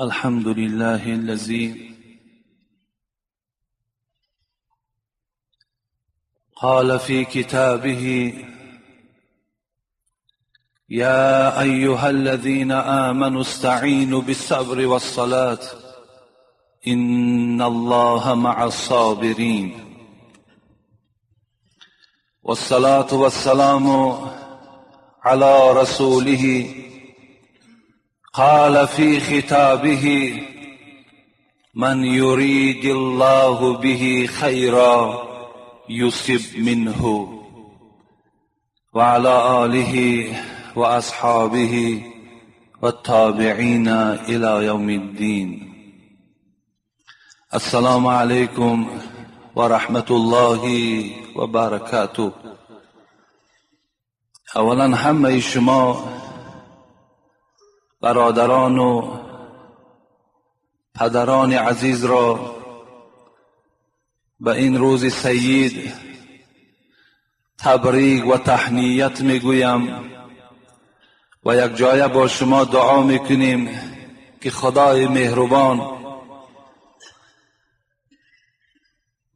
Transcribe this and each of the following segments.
الحمد لله الذي قال في كتابه: يا أيها الذين آمنوا استعينوا بالصبر والصلاة إن الله مع الصابرين. والصلاة والسلام على رسوله قال في خطابه: من يريد الله به خيرا يصب منه. وعلى آله وأصحابه والتابعين إلى يوم الدين. السلام عليكم ورحمة الله وبركاته. اولا همه شما برادران و پدران عزیز را به این روز سید تبریک و تهنیت میگویم و یک جایه با شما دعا میکنیم که خدای مهربان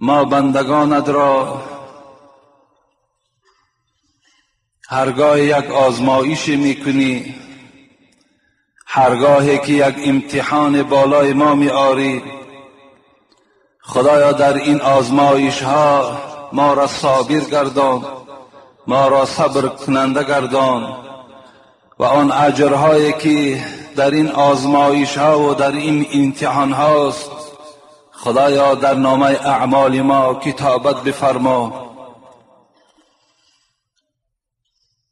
ما بندگانت را هرگاه یک آزمایش میکنی، هرگاهی که یک امتحان بالای ما میآری، خدایا در این آزمایش ها ما را صابر گردان، ما را صبر کننده گردان و آن اجرهایی که در این آزمایش ها و در این امتحان هاست خدایا در نامه اعمال ما کتابت بفرما.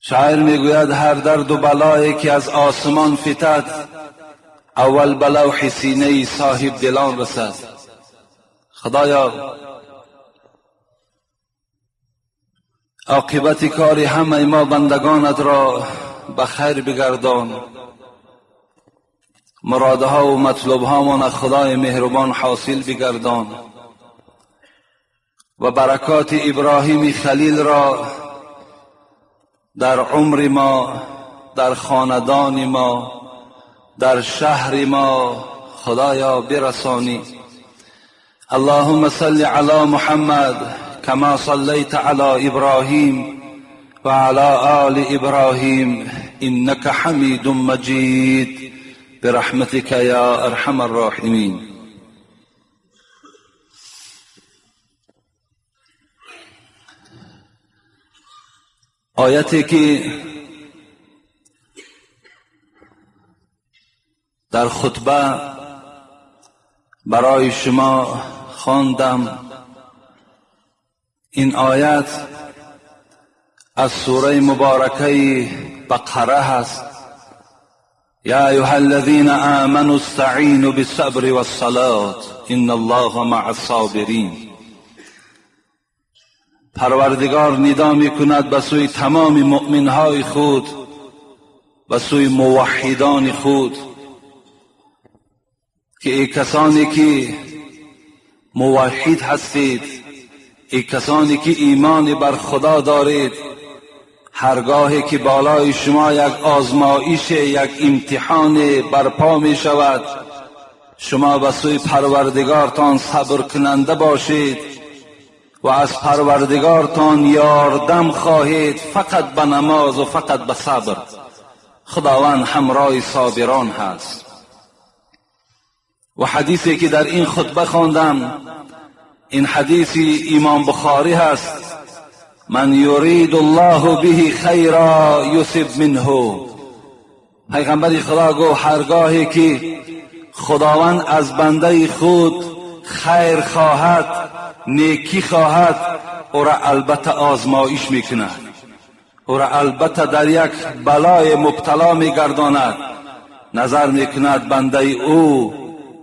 شاعر میگوید: هر درد و بلایی که از آسمان فتد، اول به لوح سینه صاحب دلان رسد. خدایا عاقبت کار همه ما بندگانت را به خیر بگردان، مرادها و مطلوبهامان خدای مهربان حاصل بگردان و برکات ابراهیم خلیل را در عمر ما، در خاندان ما، در شهر ما خدایا برسانی. اللهم صل علی محمد كما صلیت علی ابراهیم و علی آل ابراهیم انك حمید مجید برحمتك یا ارحم الراحمین. آیتی که در خطبه برای شما خواندم، این آیت از سوره مبارکه بقره هست: یا ایها الذین آمنوا استعینوا بالصبر والصلاة ان الله مع الصابرین. پروردگار ندا میکند به سوی تمام مؤمنهای خود، به سوی موحدان خود، که ای کسانی که موحد هستید، ای کسانی که ایمان بر خدا دارید، هرگاهی که بالای شما یک آزمایش، یک امتحان برپا می شود، شما به سوی پروردگارتان صبر کننده باشید و از پروردگارتان یاردم خواهید، فقط به نماز و فقط به صبر. خداوند همراه صابران هست. و حدیثی که در این خطبه خواندم، این حدیث امام بخاری هست: من یرید الله به خیرا یصب منه. پیغمبر خدا گفت هرگاهی که خداوند از بنده خود خیر خواهد، نیکی خواهد، او را البته آزمایش میکند، او را البته در یک بلای مبتلا میگرداند. نظر میکند بنده او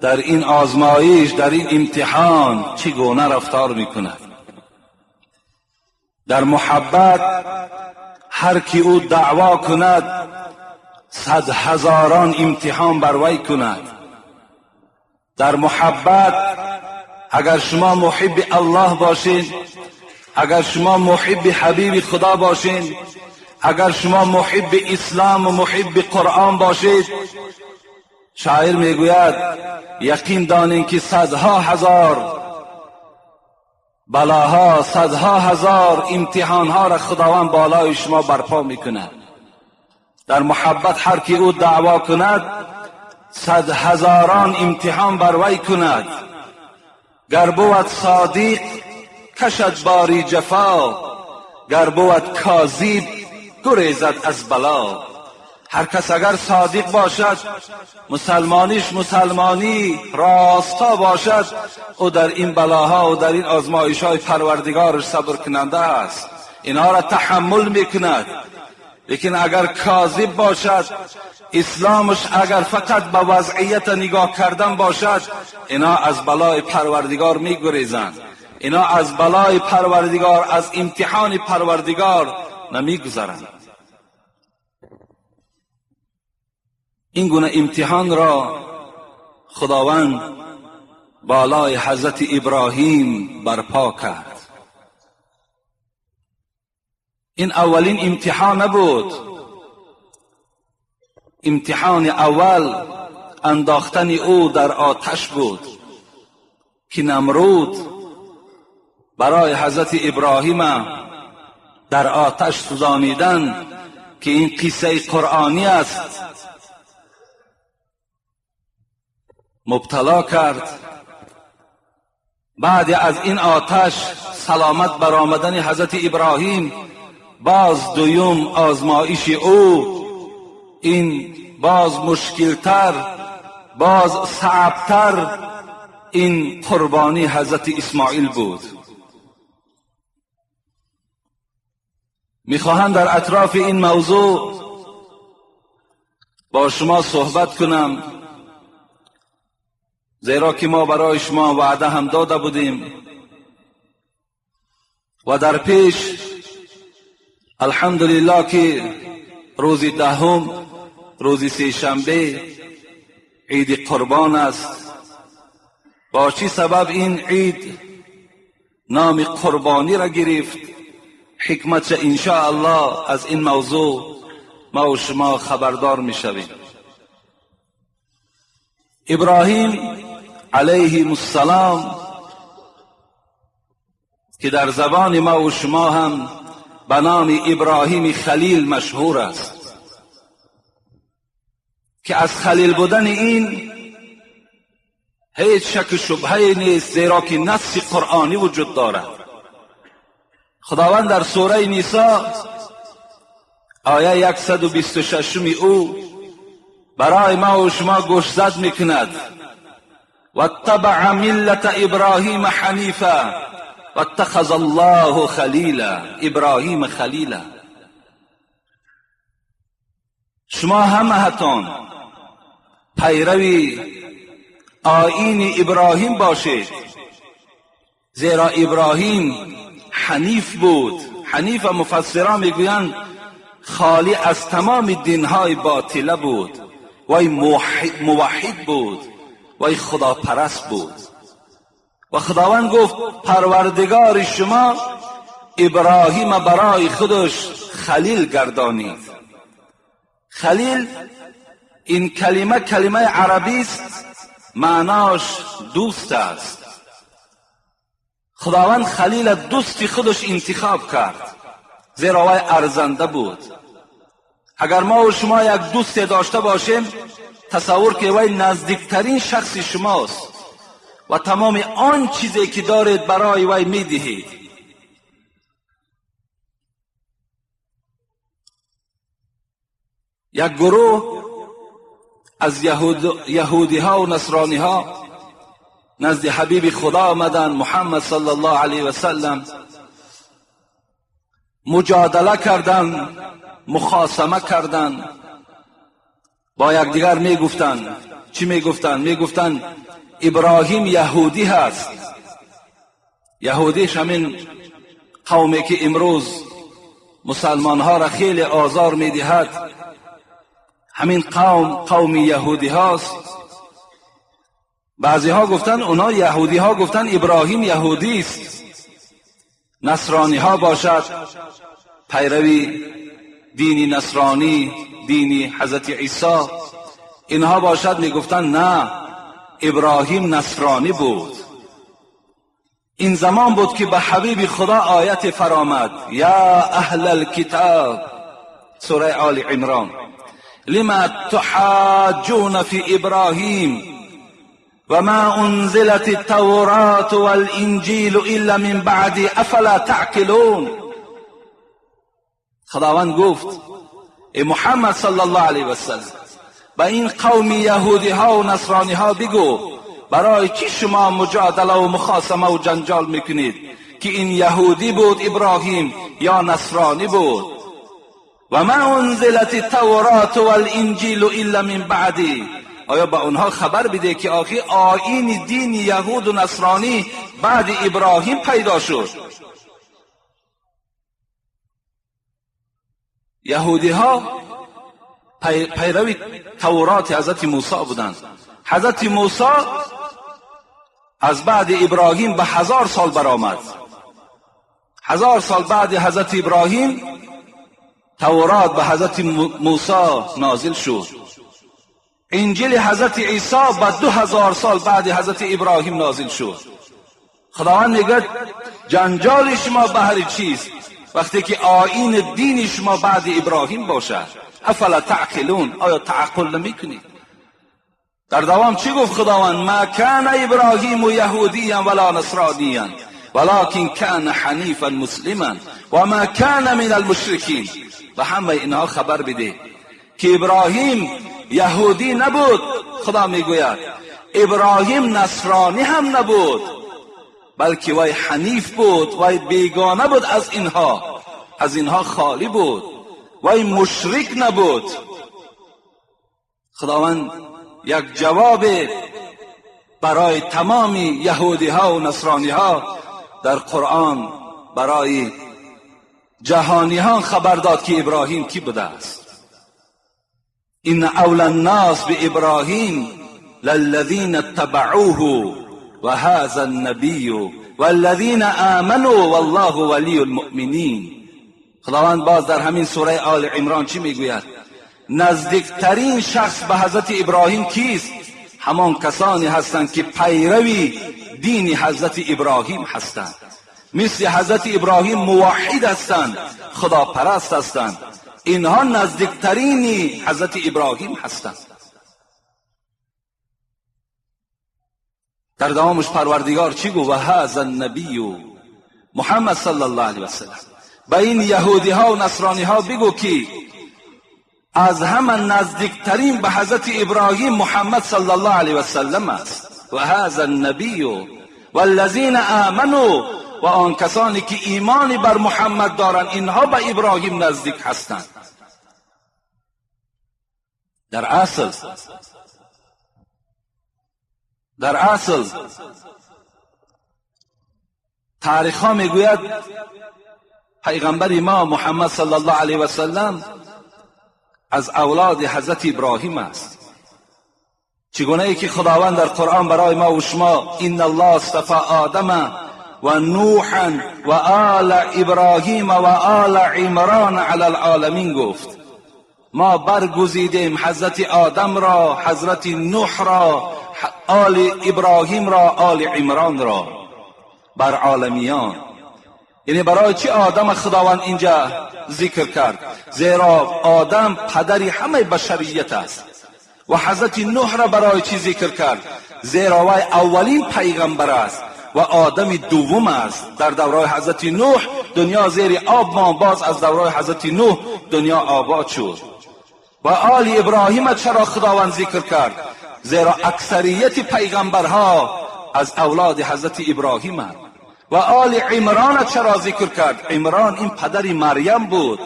در این آزمایش، در این امتحان چگونه رفتار میکند. در محبت هر کی او دعوا کند، صد هزاران امتحان بر وی کند. در محبت اگر شما محب الله باشین، اگر شما محب حبیب خدا باشین، اگر شما محب اسلام و محب قرآن باشید، شاعر میگوید یقین دانین که صدها هزار بلاها، صدها هزار امتحانها را خداوند بالای شما برپا میکند. در محبت هر کی او دعوا کند، صد هزاران امتحان بر وی کند. گر بود صادق کشد باری جفا، گر بود کاذب گریزد از بلا. هر کس اگر صادق باشد، مسلمانیش مسلمانی راستا باشد، او در این بلاها و در این آزمایش های پروردگارش صبر کننده است، اینها را تحمل میکند. لیکن اگر کاذب باشد، اسلامش اگر فقط به وضعیت نگاه کردن باشد، اینا از بلای پروردگار میگریزند، اینا از بلای پروردگار، از امتحان پروردگار نمیگذرند. این گونه امتحان را خداوند بالای حضرت ابراهیم برپا کرد. این اولین امتحان نبود. امتحان اول انداختن او در آتش بود که نمرود برای حضرت ابراهیم در آتش سوزانیدن، که این قصه قرآنی است، مبتلا کرد. بعد از این آتش سلامت برآمدن حضرت ابراهیم، باز دویم آزمایش او، این باز مشکلتر، باز صعبتر، این قربانی حضرت اسماعیل بود. میخواهم در اطراف این موضوع با شما صحبت کنم، زیرا که ما برای شما وعده هم داده بودیم و در پیش الحمدلله که روز دهم، روز سه شنبه، عید قربان است. با چی سبب این عید نام قربانی را گرفت؟ حکمت انشاءالله از این موضوع ما و شما خبردار میشویم. ابراهیم علیه السلام که در زبان ما و شما هم به نام ابراهیم خلیل مشهور است، که از خلیل بودن این هیچ شک و شبهه نیست، زیرا که نص قرآنی وجود دارد. خداوند در سوره نساء آیه 126 او برای ما و شما گوشزد میکند: واتبع ملت ابراهیم حنیفا واتخذ الله خلیلا. ابراهیم خلیلا. شما همه‌تان پیروی آیین ابراهیم باشید، زیرا ابراهیم حنیف بود. حنیف مفسران میگویند خالی از تمام دینهای باطله بود، وی موحد بود، وی خداپرست بود. و خداوند گفت پروردگار شما ابراهیم برای خودش خلیل گردانید. خلیل این کلمه کلمه عربی است، معناش دوست است. خداوند خلیل دوستی خودش انتخاب کرد، زیرا وی ارزنده بود. اگر ما و شما یک دوست داشته باشیم، تصور که وی نزدیکترین شخص شماست و تمام آن چیزی که دارید برای وی میدهید. یک گروه از یهودی ها و نصرانی ها نزد حبیب خدا آمدن، محمد صلی الله علیه و سلم، مجادله کردن، مخاصمه کردن، با یکدیگر میگفتن. چی میگفتن؟ میگفتن ابراهیم یهودی هست. یهودیش همین قومی که امروز مسلمان ها را خیلی آزار میدهد، همین قوم قوم یهودی هاست. بعضی ها گفتن، اونا یهودی ها گفتن ابراهیم یهودی است. نصرانی ها باشد پیروی دینی نصرانی، دینی حضرت عیسی، اینها باشد میگفتند نه، ابراهیم نصرانی بود. این زمان بود که به حبیب خدا آیت فرامد: یا اهل الکتاب، سوره آل عمران، لما تحاجون فی ابراهیم و ما انزلت التوراة والانجیل الا من بعد افلا تعقلون. خداوند گفت ای محمد صلی الله علیه و سلم، به این قوم یهودی ها و نصرانی ها بگو برای چی شما مجادله و مخاصمه و جنجال میکنید که این یهودی بود ابراهیم یا نصرانی بود؟ و ما انزلت التوراة والانجیل الا من بعدی. آیا به آنها خبر بده که آخی آیین دین یهود و نصرانی بعد ابراهیم پیدا شد؟ یهودی ها پیروی تورات حضرت موسی بودند. حضرت موسی از بعد ابراهیم به 1000 سال برآمد. 1000 سال بعد حضرت ابراهیم تورات به حضرت موسی نازل شد. انجیل حضرت عیسی به 2000 سال بعد حضرت ابراهیم نازل شد. خداوند میگه جنجال شما بهر چیست وقتی که آیین دین شما بعد ابراهیم باشد؟ افلا تعقلون، آیا تعقل نمیکنید؟ در دوام چی گفت خداوند؟ ما کان ابراهیم یهودیا ولا نصرانیا ولكن کان حنیفا مسلما و ما کان من المشرکین. و همه اینها خبر بده که ابراهیم یهودی نبود. خدا میگوید ابراهیم نصرانی هم نبود، بلکه وی حنیف بود، وی بیگانه بود از اینها، از اینها خالی بود، وی مشرک نبود. خداوند یک جواب برای تمام یهودی ها و نصرانی ها در قرآن برای جهانی ها خبر داد که ابراهیم کی بوده است. این اول الناس بابراهیم للذین اتبعوه و هذا النبی والذین آمنوا والله ولی المؤمنین. خداوند باز در همین سوره آل عمران چی میگوید؟ نزدیکترین شخص به حضرت ابراهیم کیست؟ همان کسانی هستند که پیروی دین حضرت ابراهیم هستند، مثل حضرت ابراهیم موحد هستند، خداپرست هستند. اینها نزدیکترین حضرت ابراهیم هستند. در دوامش پروردگار چی گفت؟ و هذا النبی محمد صلی الله علیه و سلم. به این یهودی ها و نصرانی ها بگو که از همه نزدیکترین به حضرت ابراهیم محمد صلی الله علیه و سلم است. و هذا النبی والذین آمنوا، و آن کسانی که ایمان بر محمد دارند اینها به ابراهیم نزدیک هستند. در اصل تاریخ ها میگوید پیغمبر ما محمد صلی الله علیه و سلم از اولاد حضرت ابراهیم است. چگونه ای که خداوند در قرآن برای ما و شما ان الله اصطفى آدم و نوحا و آل ابراهیم و آل عمران علی العالمین گفت. ما برگزیدیم حضرت آدم را، حضرت نوح را، آل ابراهیم را، آل عمران را بر عالمیان. یعنی برای چی آدم خداوند اینجا ذکر کرد؟ زیرا آدم پدر همه بشریت است. و حضرت نوح را برای چی ذکر کرد؟ زیرا وی اولین پیغمبر است و آدم دوم است. در دوران حضرت نوح دنیا زیر آب ماند، باز از دوران حضرت نوح دنیا آباد شد. و آل ابراهیم چرا خداوند ذکر کرد؟ زیرا اکثریت پیغمبرها از اولاد حضرت ابراهیم است. و آل عمران چرا ذکر کرد؟ عمران این پدر مریم بود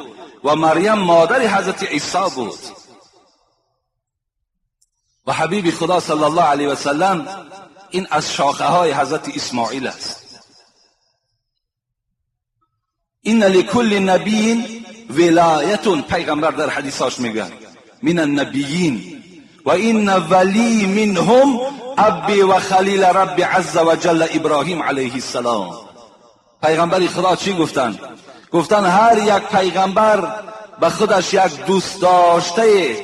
و مریم مادر حضرت عیسی بود. و حبیب خدا صلی الله علیه و سلم این از شاخه های حضرت اسماعیل است. این لکل نبی ولایت، پیغمبر در حدیثاش میگه من النبیین و این ولی منهم ابی و خلیل رب عز و جل ابراهیم علیه السلام. پیغمبر خدا چی گفتن؟ گفتن هر یک پیغمبر به خودش یک دوست داشته،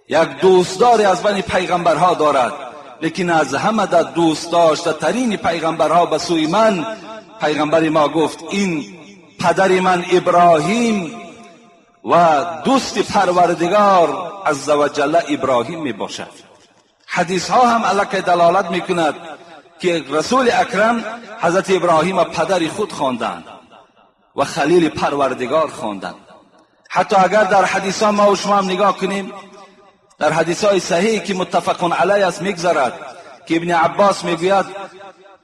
یک دوستدار از بین پیغمبرها دارد، لیکن از همه در دوست داشته ترین پیغمبرها به سوی من، پیغمبر ما گفت این پدر من ابراهیم و دوست پروردگار عزوجل ابراهیم می باشد. حدیث ها هم الکی دلالت می کند که رسول اکرم حضرت ابراهیم پدر خود خواندند و خلیل پروردگار خواندند. حتی اگر در حدیث ها ما و شما هم نگاه کنیم، در حدیث های صحیح که متفق علیه است میگذرد که ابن عباس میگوید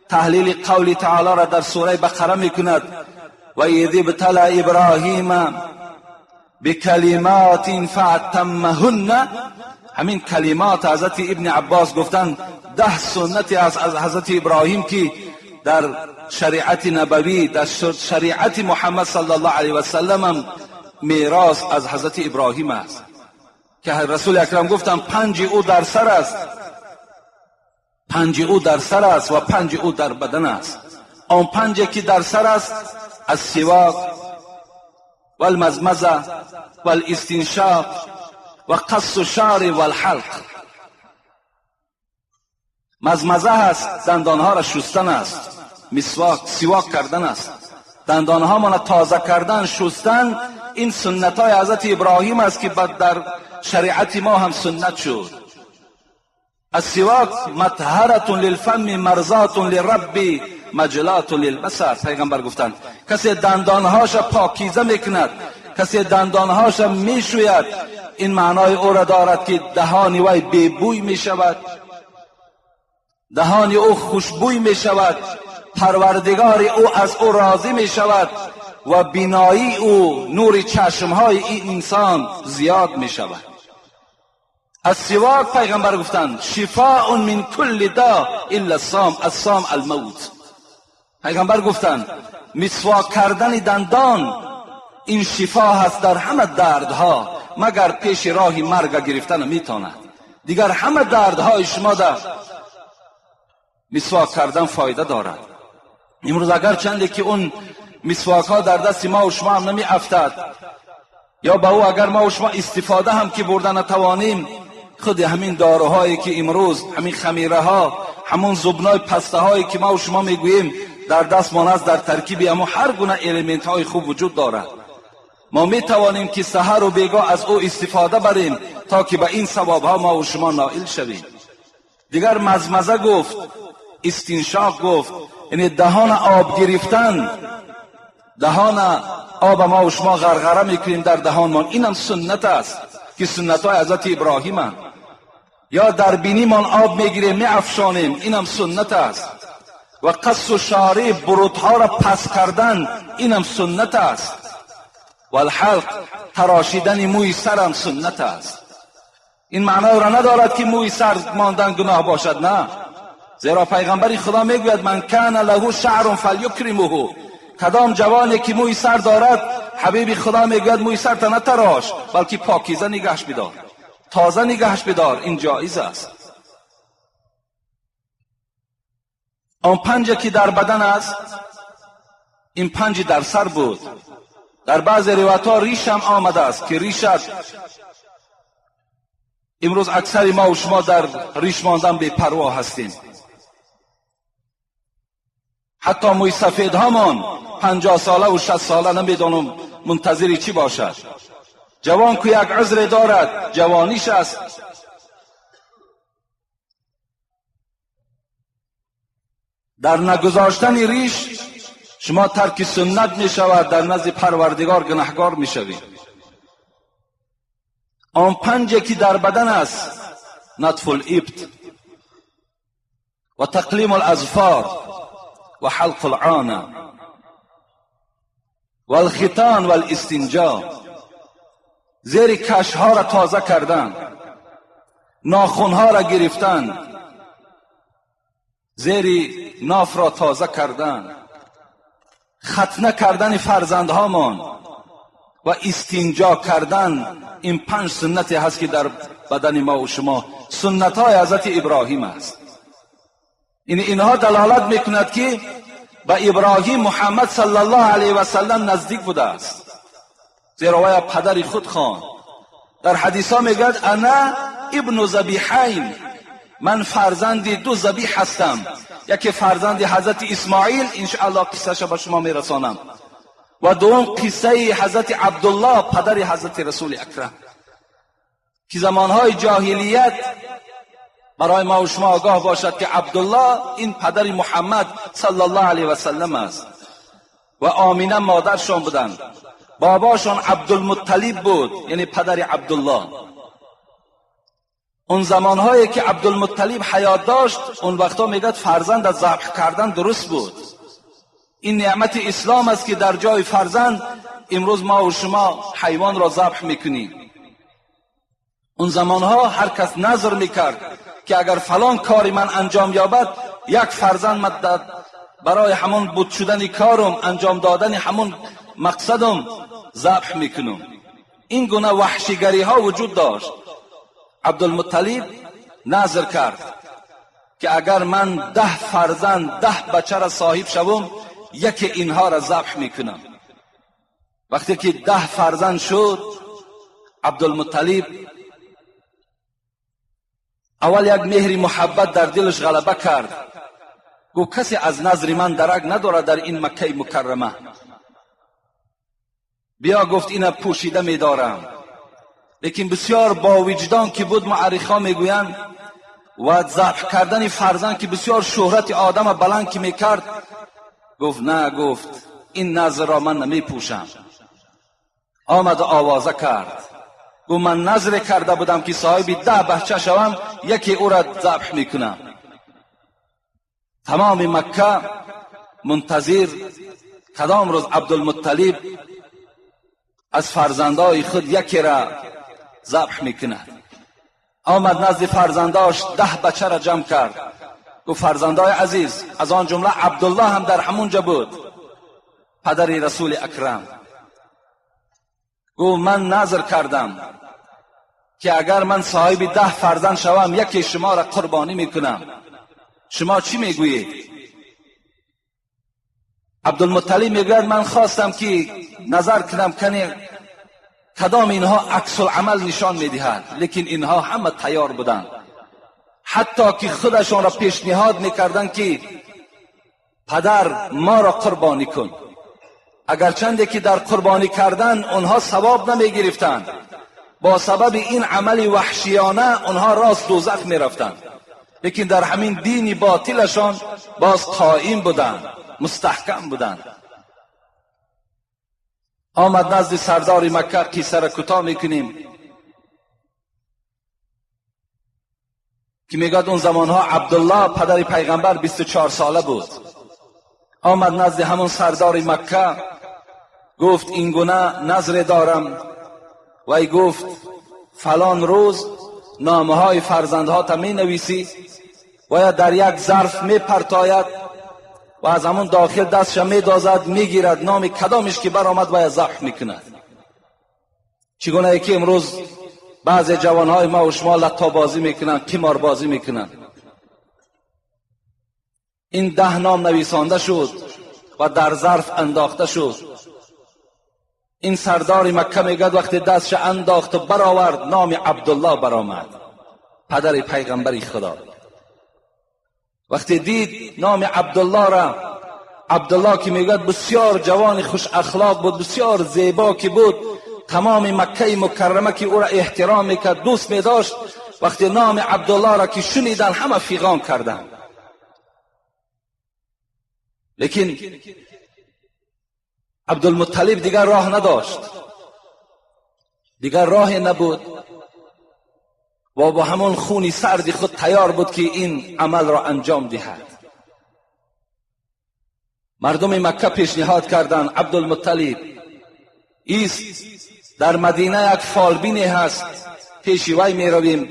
تحلیل قول تعالی را در سوره بقره میکند و اذ ابتلى ابراهیم بکلمات فاتمهن. همین کلمات حضرت ابن عباس گفتند 10 سنت از حضرت ابراهیم که در شریعت نبوی، در شریعت محمد صلی الله علیه و سلم میراث از حضرت ابراهیم است که رسول اکرم گفتند 5 او در سر است، 5 او در سر است و 5 او در بدن است. آن 5 که در سر است السواک والمزمزه والاستنشاق و قص الشعر والحلق. مزمزه هست دندانها را شستن است، مسواک سواک کردن است، دندانها را تازه کردن شستن. این سنت های حضرت ابراهیم است که در شریعت ما هم سنت شد. السواک مطهرة للفم مرضات للرب مجلات للبصر. پیغمبر گفتند کسی دندانهاش پاکیزه میکند، کسی دندانهاش میشوید، این معنای او را دارد که دهان وی بی‌بوی میشود، دهان او خوشبوی میشود، پروردگار او از او راضی میشود و بینایی او، نور چشمهای این انسان زیاد میشود. السواک پیغمبر گفتند شفاء من کل داء الا السام، السام الموت. پیغمبر گفتند مسواک کردن دندان این شفا هست در همه دردها، مگر پیش راه مرگ گرفتن میتواند. دیگر همه دردهای شما در مسواک کردن فایده دارد. امروز اگر چنده که اون مسواک ها در دست ما و شما هم نمی افتد، یا به او اگر ما و شما استفاده هم که برده نتوانیم، خود همین داروهایی که امروز، همین خمیره ها، همون زبنای پسته هایی که ما و شما میگوییم در دست ما است، در ترکیب همون هر گونه الیمنت های خوب وجود دارد. ما می توانیم که سحر و بیگاه از او استفاده بریم تا که به این ثواب ها ما و شما نائل شویم. دیگر مزمزه گفت، استنشاق گفت، یعنی دهان آب گرفتن، دهان آب ما و شما غرغره میکنیم در دهانمان، اینم سنت است که سنت های حضرت ابراهیم هست. یا در بینیمان آب میگیریم میافشانیم، اینم سنت است. و قص و شارع برودها را پس کردن، اینم سنت است. و الحلق تراشیدن موی سرم سنت است. این معنای را ندارد که موی سر ماندن گناه باشد، نه، زیرا پیغمبر خدا میگوید من کان له شعر فلیکرمه. کدام جوانی که موی سر دارد، حبیب خدا میگوید موی سر تا نتراش، بلکه پاکیزه نگهش بدار، تازه نگهش بدار، این جایز است. آن 5 که در بدن است، این 5 در سر بود. در بعض روایت ها ریش هم آمده است که ریشت، امروز اکثر ما و شما در ریش ماندن بی پروا هستیم. حتی موی سفید همان 50 ساله و 60 ساله نمیدانم منتظر چی باشد. جوان که یک عذر دارد، جوانیش است. در نگذاشتن ریش شما ترک سنت می شود، در نزد پروردگار گناهگار می شوید. آن 5 که در بدن است، نطف الابط و تقلیم الاظفار و حلق العانه و الختان و الاستنجا، زیر کشها را تازه کردن، ناخنها را گرفتن، زیر ناف را تازه کردن، ختنه کردن فرزندهامان و استنجا کردن. این 5 سنتی هست که در بدن ما و شما سنت های حضرت ابراهیم است. این اینها دلالت میکند که به ابراهیم محمد صلی الله علیه و سلم نزدیک بوده است، زیرا وی پدر خود خواند. در حدیث ها میگوید انا ابن ذبیحین، من فرزند دو ذبیح هستم، یکی فرزند حضرت اسماعیل، انشاءالله قصه‌اش به شما میرسانم، و دوم قصه حضرت عبدالله پدر حضرت رسول اکرم که زمانهای جاهلیت برای ما و شما آگاه باشد که عبدالله این پدر محمد صلی الله علیه و سلم است و آمینه مادرشان بودند. باباشان عبدالمطلب بود، یعنی پدر عبدالله. اون زمانهایی که عبدالمطلب حیات داشت، اون وقتا میگد فرزند از ذبح کردن درست بود. این نعمت اسلام است که در جای فرزند امروز ما و شما حیوان را ذبح میکنیم. اون زمانها هر کس نظر میکرد که اگر فلان کاری من انجام یابد، یک فرزند من برای همون بود شدن کارم، انجام دادن همون مقصدم ذبح میکنم. این گونه وحشیگری ها وجود داشت. عبدالمطلب نظر کرد که اگر من 10 فرزند، 10 بچه را صاحب شوم، یکی اینها را ذبح میکنم. وقتی که 10 فرزند شد، عبدالمطلب اول یک مهر محبت در دلش غلبه کرد. گفت کسی از نظر من درک ندارد در این مکه مکرمه. بیا، گفت اینا پوشیده میدارم. لیکن بسیار با وجدان که بود، معرخا میگویند، و ذبح کردن فرزند که بسیار شهرت آدم بلند که میکرد، گفت نه، گفت این نظر را من نمیپوشم. آمد و آوازه کرد، گفت من نظر کرده بودم که صاحب 10 بچه شوم، یکی او را ذبح میکنم. تمام مکه منتظر کدام روز عبدالمطلب از فرزندای خود یکی را ذبح میکند. آمد نزد فرزنداش، 10 بچه را جمع کرد. گفت فرزندای عزیز، از آن جمله عبدالله هم در همونجا بود، پدر رسول اکرم. گفت من نظر کردم که اگر من صاحب 10 فرزند شوم، یکی شما را قربانی میکنم. شما چی میگویید؟ عبدالمطلب میگوید من خواستم که نظر کنم کنی کدام اینها عکس العمل نشان میدهد، لیکن اینها همه تیار بودند، حتی که خودشان را پیشنهاد میکردند که پدر ما را قربانی کن. اگرچنده که در قربانی کردن آنها ثواب نمیگرفتند، با سبب این عمل وحشیانه آنها راست دوزخ میرفتند، لیکن در همین دین باطلشان باز قائم بودند، مستحکم بودند. آمد نزد سردار مکه، قصه را کوتاه میکنیم، که میگد اون زمانها عبدالله پدر پیغمبر 24 ساله بود. آمد نزد همون سردار مکه، گفت این گونه نظر دارم. وی گفت فلان روز نامه های فرزندها تا می نویسی و یا در یک ظرف می پرتاید و از همون داخل دستش می دازد، می گیرد، نام کدامش که برآمد و یا ذبح می کند. چگونه که امروز بعض جوانهای ما و شما لطا بازی میکنند، قمار بازی میکنند. این 10 نام نویسانده شد و در ظرف انداخته شد. این سردار مکه میگد وقتی دستش انداخت و برآورد، نام عبدالله برآمد، پدر پیغمبر خدا. وقتی دید نام عبدالله را، عبدالله که میگد بسیار جوان خوش اخلاق بود، بسیار زیبا که بود، تمام مکه مکرمه که او را احترام میکرد، دوست میداشت، وقتی نام عبدالله را که شنیدن همه فیغان کردند. لیکن عبدالمطلب دیگر راه نداشت، دیگر راه نبود و با همون خونی سرد خود تیار بود که این عمل را انجام دهد. مردم مکه پیشنهاد کردند عبدالمطلب ایست، در مدینه یک فالبینی هست، پیش وی می رویم،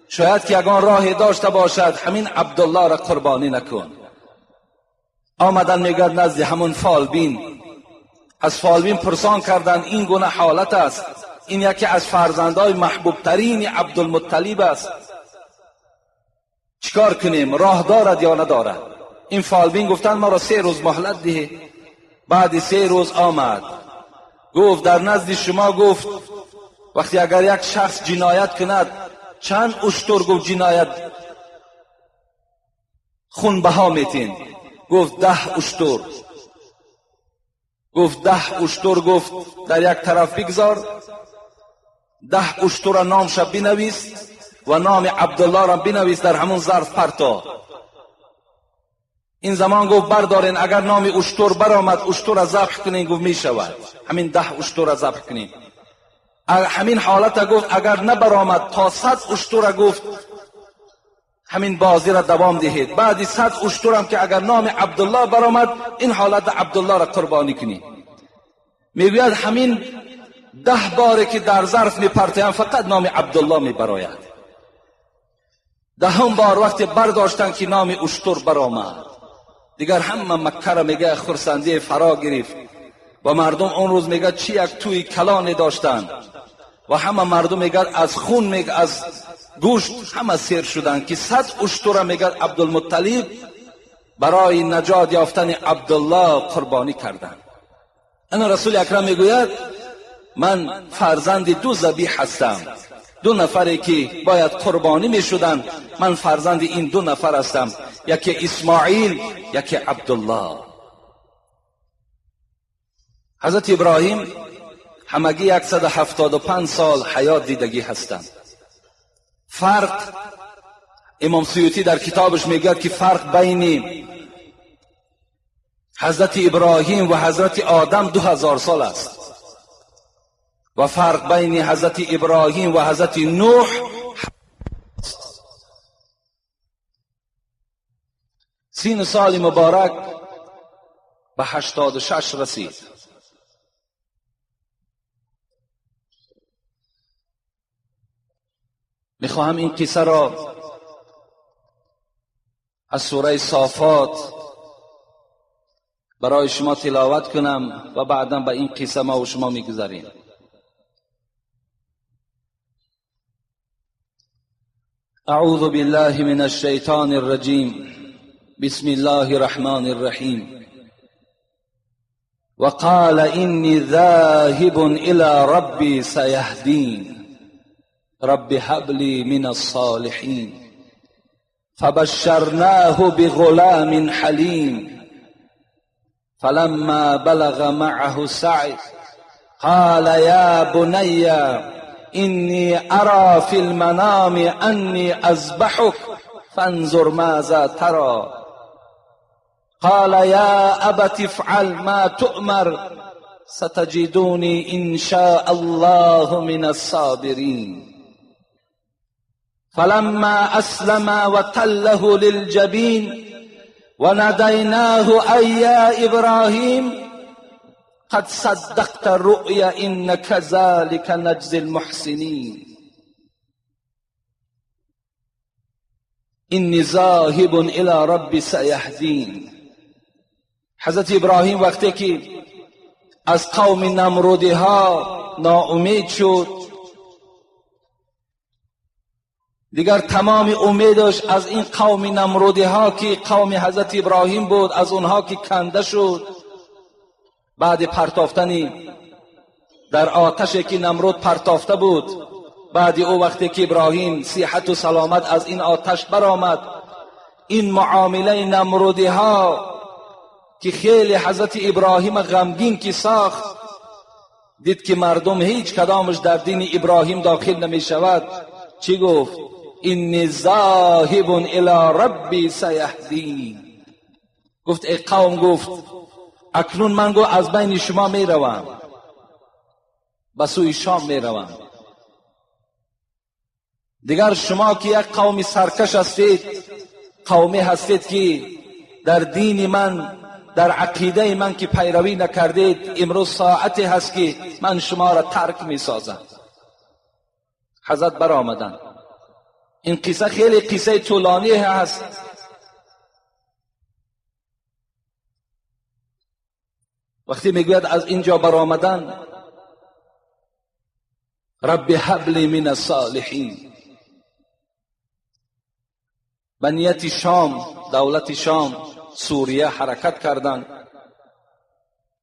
شاید که یگان راه داشته باشد، همین عبدالله را قربانی نکن. آمدن میگرد نزد همون فالبین، از فالبین پرسان کردند این گونه حالت است، این یکی از فرزندای محبوب ترین عبدالمطلب است، چیکار کنیم، راه دارد یا ندارد؟ این فالبین گفتند ما را 3 روز مهلت ده. بعد 3 روز آمد، گفت در نزد شما، گفت وقتی اگر یک شخص جنایت کند چند اشتر گفت جنایت خونبها میتین؟ گفت 10 اشتر. گفت 10 اشتر، گفت در یک طرف بگذار، 10 اشتر نامش بنویس و نام عبدالله را بنویس، در همون ظرف پرتا. این زمان گفت بردارین، اگر نام اشتر برآمد اشتر را ذبح کنین. گفت میشود، همین 10 اشتر را ذبح کنین. همین حالت گفت اگر نبرآمد تا 100 اشتر، گفت همین بازی را دوام دهید. بعد 100 اشتر هم که اگر نام عبدالله برآمد، این حالت عبدالله را قربانی کنی. میگوید همین 10 باره که در ظرف میپرتیم فقط نام عبدالله میبراید. 10 بار وقتی برداشتن که نام اشتر برآمد، دیگر همه مکه را میگه خرسندی فرا گرفت و مردم اون روز میگه چی یک توی کلانی داشتن و همه مردم میگه از خون، میگه از گوشت همه سیر شدن که 100 اشتر میگه عبدالمطلب برای نجات یافتن عبدالله قربانی کردن. انا رسول اکرم میگوید من فرزند 2 ذبیح هستم، 2 نفری که باید قربانی میشدن، من فرزند این 2 نفر هستم، یکی اسماعیل یکی عبدالله. حضرت ابراهیم همگی 175 سال حیات دیدگی هستند. فرق، امام سیوطی در کتابش میگه که فرق بین حضرت ابراهیم و حضرت آدم 2000 سال است و فرق بین حضرت ابراهیم و حضرت نوح 30 سال مبارک به 86 رسید. میخواهم این قصه را از سوره صافات برای شما تلاوت کنم و بعدا به این قصه ما و شما میگذریم. اعوذ بالله من الشیطان الرجیم، بسم الله الرحمن الرحیم. وقال اینی ذاهب الى ربی سیهدین رب هب لی من الصالحین فبشرناه بغلام حلیم فلما بلغ معه السعی قال یا بنی اینی ارى فی المنام انی اذبحک فانظر ماذا ترى قال یا ابت افعل ما تؤمر ستجدونی ان شاء الله من الصابرین. فلما اسلم وتله للجبین ونادیناه ای یا ابراهیم قد صدقت الرؤیا إن كذلك نجزی المحسنین. اینی ذاهب الی ربی سیهدین. حضرت ابراهیم وقتی که از قوم نمرودی ها ناامید شد، دیگر تمام امیدش از این قوم نمرودی ها که قوم حضرت ابراهیم بود، از اونها که کنده شد بعد پرتافتنی در آتشی که نمرود پرتافته بود، بعد او وقتی که ابراهیم صحت و سلامت از این آتش برآمد، این معامله نمرودی ها که خیلی حضرت ابراهیم غمگین که ساخت، دید که مردم هیچ کدامش در دین ابراهیم داخل نمی شود. چی گفت؟ اینی ذاهب الی ربی سیهدین. گفت ای قوم، گفت اکنون من گو از بین شما می روم، به سوی شام می روم. دیگر شما که یک قوم سرکش هستید، قومی هستید که در دین من، در عقیده من که پیروی نکردید، امروز ساعتی هست که من شما را ترک می سازم. حضرت برآمدند. این قصه خیلی قصه طولانی هست. وقتی میگوید از اینجا برآمدن، رب هب لی من الصالحین، به نیت شام، دولت شام، سوریه حرکت کردند.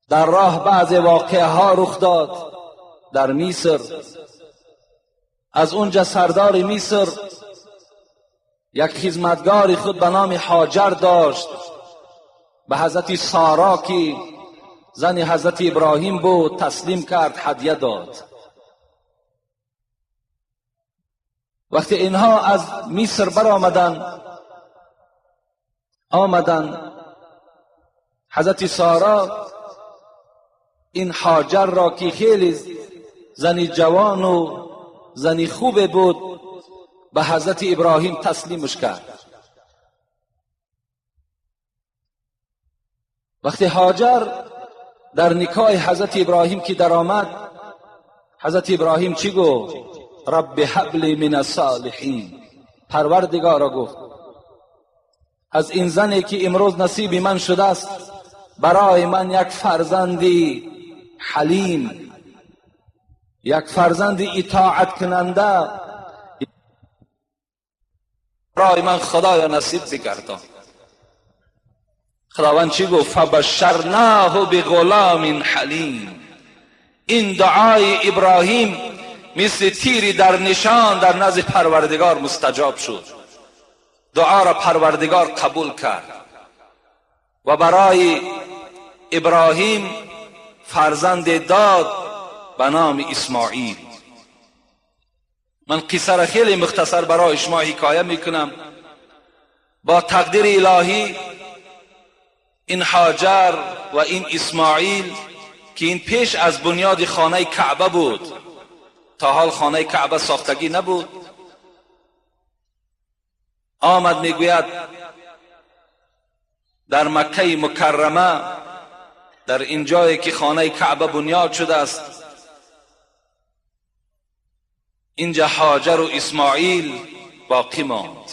در راه بعض واقعه ها رخ داد در مصر. از اونجا سردار مصر یک خدمتگار خود به نام هاجر داشت، به حضرت سارا که زن حضرت ابراهیم بود تسلیم کرد، هدیه داد. وقتی اینها از مصر برآمدند، آمدند، حضرت سارا این هاجر را که خیلی زن جوان و زن خوب بود به حضرت ابراهیم تسلیمش کرد. وقتی هاجر در نکاح حضرت ابراهیم که در آمد، حضرت ابراهیم چی گفت؟ رب هب لی من الصالحین. پروردگارا گفت از این زنی که امروز نصیب من شده است برای من یک فرزندی حلیم، یک فرزند اطاعت کننده برای من خدایا نصیب بگردان. خداوند چی گفت؟ فبشرناه بغلام حلیم. این دعای ابراهیم مثل تیری در نشان در نزد پروردگار مستجاب شد. دعا را پروردگار قبول کرد و برای ابراهیم فرزند داد به نام اسماعیل. من قصه را خیلی مختصر برای شما حکایه میکنم. با تقدیر الهی این هاجر و این اسماعیل که این پیش از بنیاد خانه کعبه بود، تا حال خانه کعبه ساختگی نبود، آمد میگوید در مکه مکرمه، در این جایی که خانه کعبه بنیاد شده است، اینجا هاجر و اسماعیل باقی ماند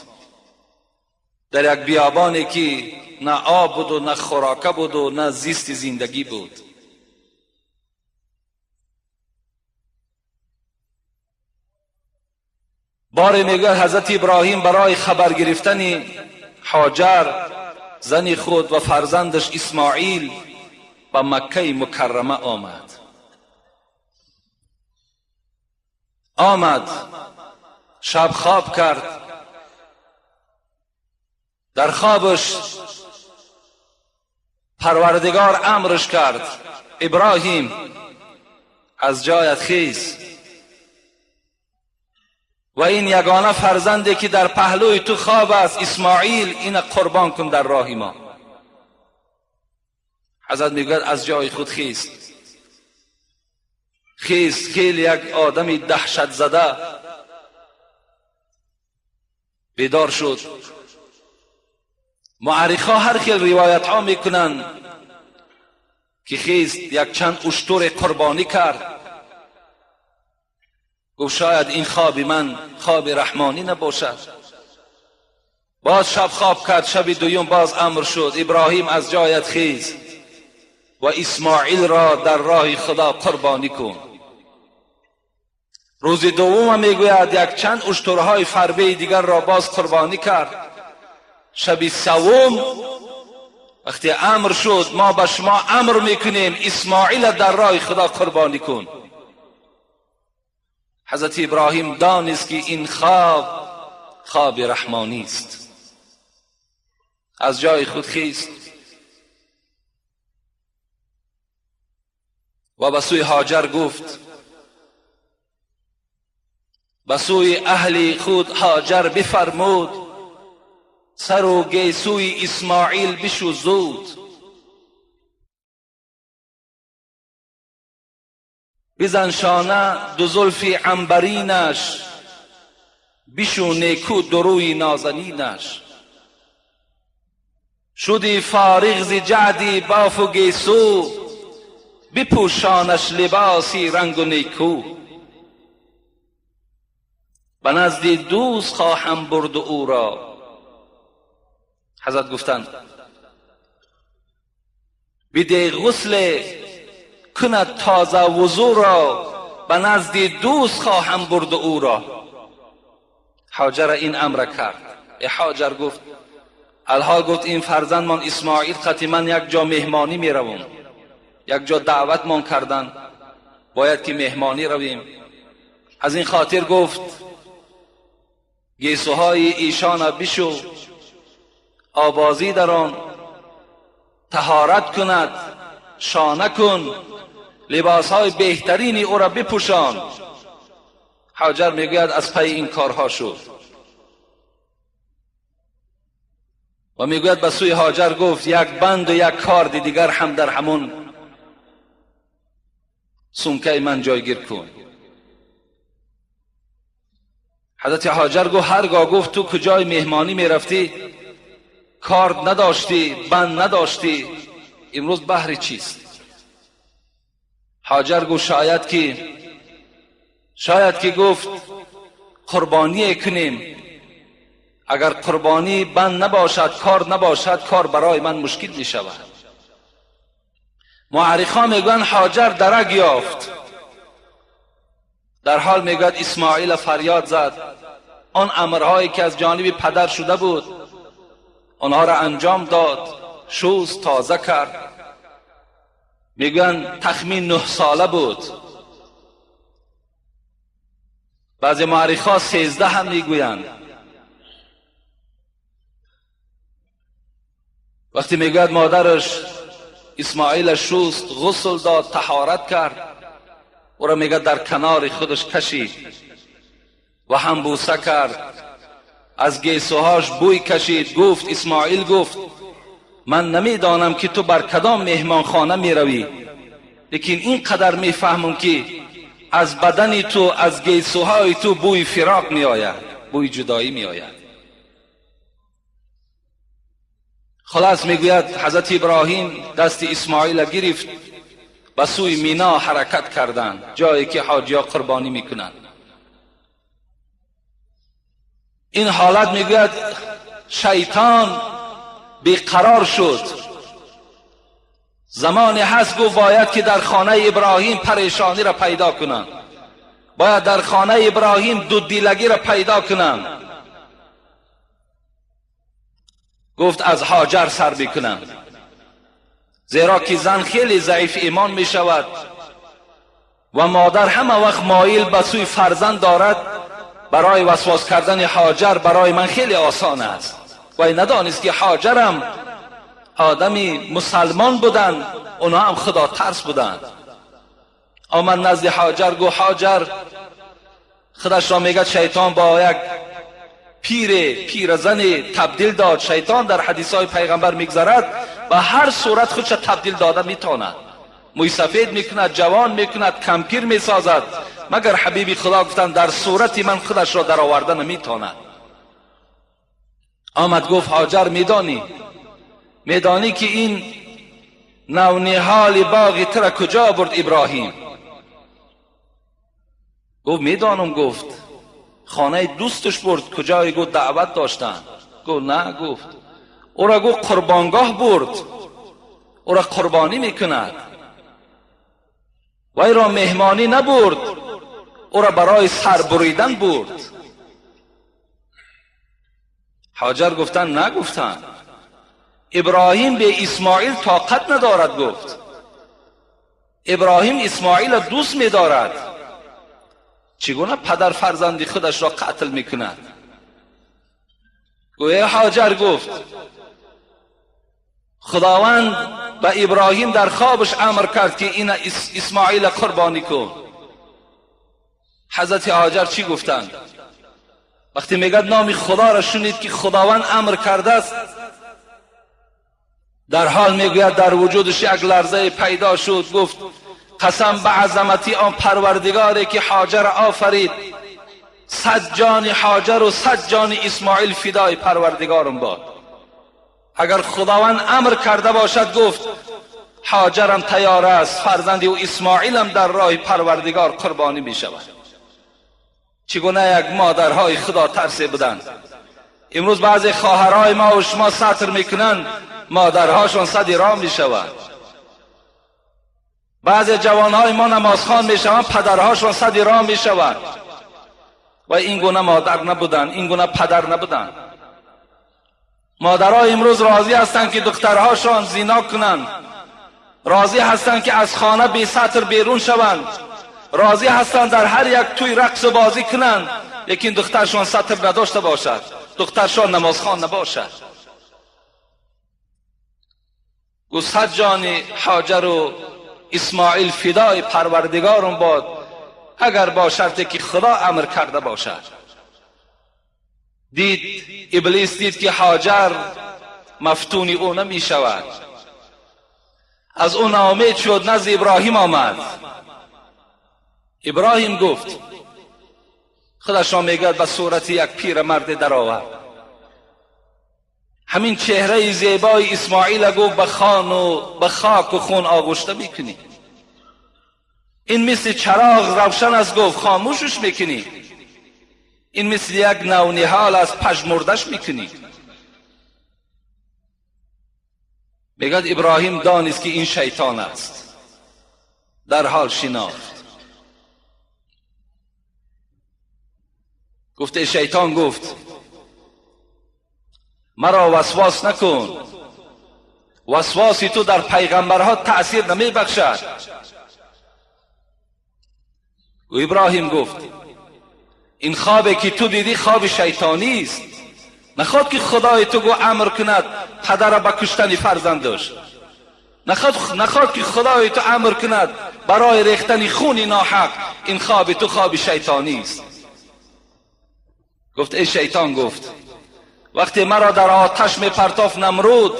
در یک بیابانی که نه آب بود و نه خوراکه بود و نه زیست زندگی بود. باری میگه حضرت ابراهیم برای خبر گرفتن هاجر زن خود و فرزندش اسماعیل به مکه مکرمه آمد. آمد شب خواب کرد، در خوابش پروردگار امرش کرد ابراهیم از جایت خیز و این یگانه فرزندی که در پهلوی تو خواب است اسماعیل، این قربان کن در راه ما. حضرت میگوید از جای خود خیست. خیست، خیلی یک آدم دهشت زده بیدار شد. مؤرخا هر خیل روایت ها میکنند که خیست یک چند اشتر قربانی کرد، گفت شاید این خواب من خواب رحمانی نباشد. باز شب خواب کرد، شب دوم باز امر شد ابراهیم از جایت خیز و اسماعیل را در راه خدا قربانی کن. روز دوم میگوید یک چند اشترهای فربه دیگر را باز قربانی کرد. شب سوم وقتی امر شد ما به شما امر میکنیم اسماعیل در راه خدا قربانی کن، حضرت ابراهیم دانست که این خواب خواب رحمانی است. از جای خود خیست و به سوی هاجر گفت، به سوی اهل خود هاجر بفرمود سر و گیسوی اسماعیل بشو زود. بزن شانه دو زلف عنبرینش، بشو نیکو دروی نازنینش. شدی فارغ ز جعدی باف و گیسو، بپوشانش لباسی رنگ و نیکو. به نزد دوست خواهم برد او را. حضرت گفتند بده غسل کند تازه وضو را، به نزد دوست خواهم برد او را. هاجر این امر کرد. هاجر گفت الحال گفت این فرزندمان اسماعیل قطعی من یک جا مهمانی می روم، یک جا دعوت مان کردن، باید که مهمانی رویم. از این خاطر گفت گیسوهای ایشان بشو، آبازی در آن، طهارت کند، شانه کن، لباسهای بهترینی او را بپوشان. هاجر میگوید از پی این کارها شد و میگوید به سوی هاجر گفت یک بند و یک کارد دیگر هم در همون سمکه من جایگیر کن. حضرت هاجر گفت هرگاه گفت تو کجای مهمانی میرفتی کارد نداشتی، بند نداشتی، امروز بهر چیست؟ هاجر گفت شاید که گفت قربانی کنیم، اگر قربانی بند نباشد، کار نباشد، کار برای من مشکل می شود. معرخان میگویند هاجر درک یافت. در حال میگوید اسماعیل فریاد زد، آن امرهایی که از جانب پدر شده بود آنها را انجام داد، شوز تازه کرد. میگویند تخمین 9 ساله بود، بعضی معرخا 13 هم میگویند. وقتی میگوید مادرش اسماعیل شوست، غسل داد، طهارت کرد، او را میگه در کنار خودش کشید و هم بوسه کرد، از گیسوهاش بوی کشید. گفت اسماعیل گفت من نمیدانم که تو بر کدام مهمانخانه میروی، لیکن اینقدر میفهمم که از بدن تو، از گیسوهای تو بوی فراق میآید، بوی جدایی میآید. خلاص میگوید حضرت ابراهیم دست اسماعیل گرفت، به سوی مینا حرکت کردند، جایی که حاجیا قربانی میکنند. این حالت میگوید شیطان بیقرار شد. زمانی هست گفت باید که در خانه ابراهیم پریشانی را پیدا کنند، باید در خانه ابراهیم دودیلگی را پیدا کنند. گفت از هاجر سر بکنم، زیرا که زن خیلی ضعیف ایمان می شود و مادر همه وقت مایل به سوی فرزند دارد. برای وسواس کردن هاجر برای من خیلی آسان است. و ندانست که هاجرم آدمی مسلمان بودند، اونا هم خدا ترس بودند. آمد نزد هاجر، گفت هاجر، خودش را میگه شیطان با یک پیرزن تبدیل داد. شیطان در حدیث های پیغمبر میگذرد و هر صورت خودش تبدیل داده میتواند، موی سفید میکند، جوان میکند، کمپیر میسازد، مگر حبیبی خدا گفتن در صورت من خودش را در آورده نمیتواند. آمد گفت هاجر میدانی که این نونهال باغ تر کجا برد ابراهیم؟ گفت میدانم. گفت خانه دوستش برد، کجای؟ گفت دعوت داشتن. گفت نه. گفت او را گفت قربانگاه برد، او را قربانی میکند. وی را مهمانی نبرد، او را برای سر بریدن برد. هاجر گفتن نگفتن ابراهیم به اسماعیل طاقت ندارد. گفت ابراهیم اسماعیل دوست می‌دارد، چگونه پدر فرزندی خودش را قتل میکند؟ گویا هاجر گفت خداوند به ابراهیم در خوابش امر کرد که این اسماعیل قربانی کن. حضرت هاجر چی گفتند؟ وقتی میگد نام خدا را شنید که خداوند امر کرده است، در حال میگوید در وجودش یک لرزه پیدا شد. گفت قسم به عظمتی آن پروردگاری که هاجر آفرید، 100 جان هاجر و 100 جان اسماعیل فدای پروردگارم باد. اگر خداوند امر کرده باشد، گفت هاجرم تیار است، فرزند او اسماعیلم در راه پروردگار قربانی می شود. چگونه یک مادرهای خدا ترسی بودند. امروز بعضی خواهرهای ما و شما ستر میکنند، مادرهاشون صد راه می شود. بعضی جوانهای ما نمازخوان می شوند، پدرهاشون صد راه می شوند. و این گونه مادر نبودند، این گونه پدر نبودند. مادرها امروز راضی هستند که دخترهاشان زینا کنند، راضی هستند که از خانه بی ستر بیرون شوند. راضی هستند در هر یک توی رقص و بازی کنند، لیکن دخترشان ستر نداشته باشد، دخترشان نمازخوان نباشد. گفت صد جان هاجر و اسماعیل فدای پروردگارم باد، اگر با شرطی که خدا امر کرده باشد. دید ابلیس، دید که هاجر مفتون او نمی شود، از او ناامید شد، نزد ابراهیم آمد. ابراهیم گفت، خودش را میگوید به صورت یک پیرمرد درآورد، همین چهره زیبای اسماعیل گفت به خان و به خاک و خون آغشته میکنی، این مثل چراغ روشن است، گفت خاموشش میکنی، این مثل یک نونهال است، پژمردش میکنی. میگد ابراهیم دانست که این شیطان است، در حال شناخت. گفته شیطان گفت مرا وسواس نکن، وسواسی تو در پیغمبرها تأثیر نمی بخشد. و ابراهیم گفت این خوابی که تو دیدی خواب شیطانی است، نخواد که خدای تو گو امر کند پدر به کشتن فرزندش، نخواد که خدای تو امر کند برای ریختن خون ناحق، این خواب تو خواب شیطانی است. گفت ای شیطان، گفت وقتی مرا در آتش می پرتاف نمرود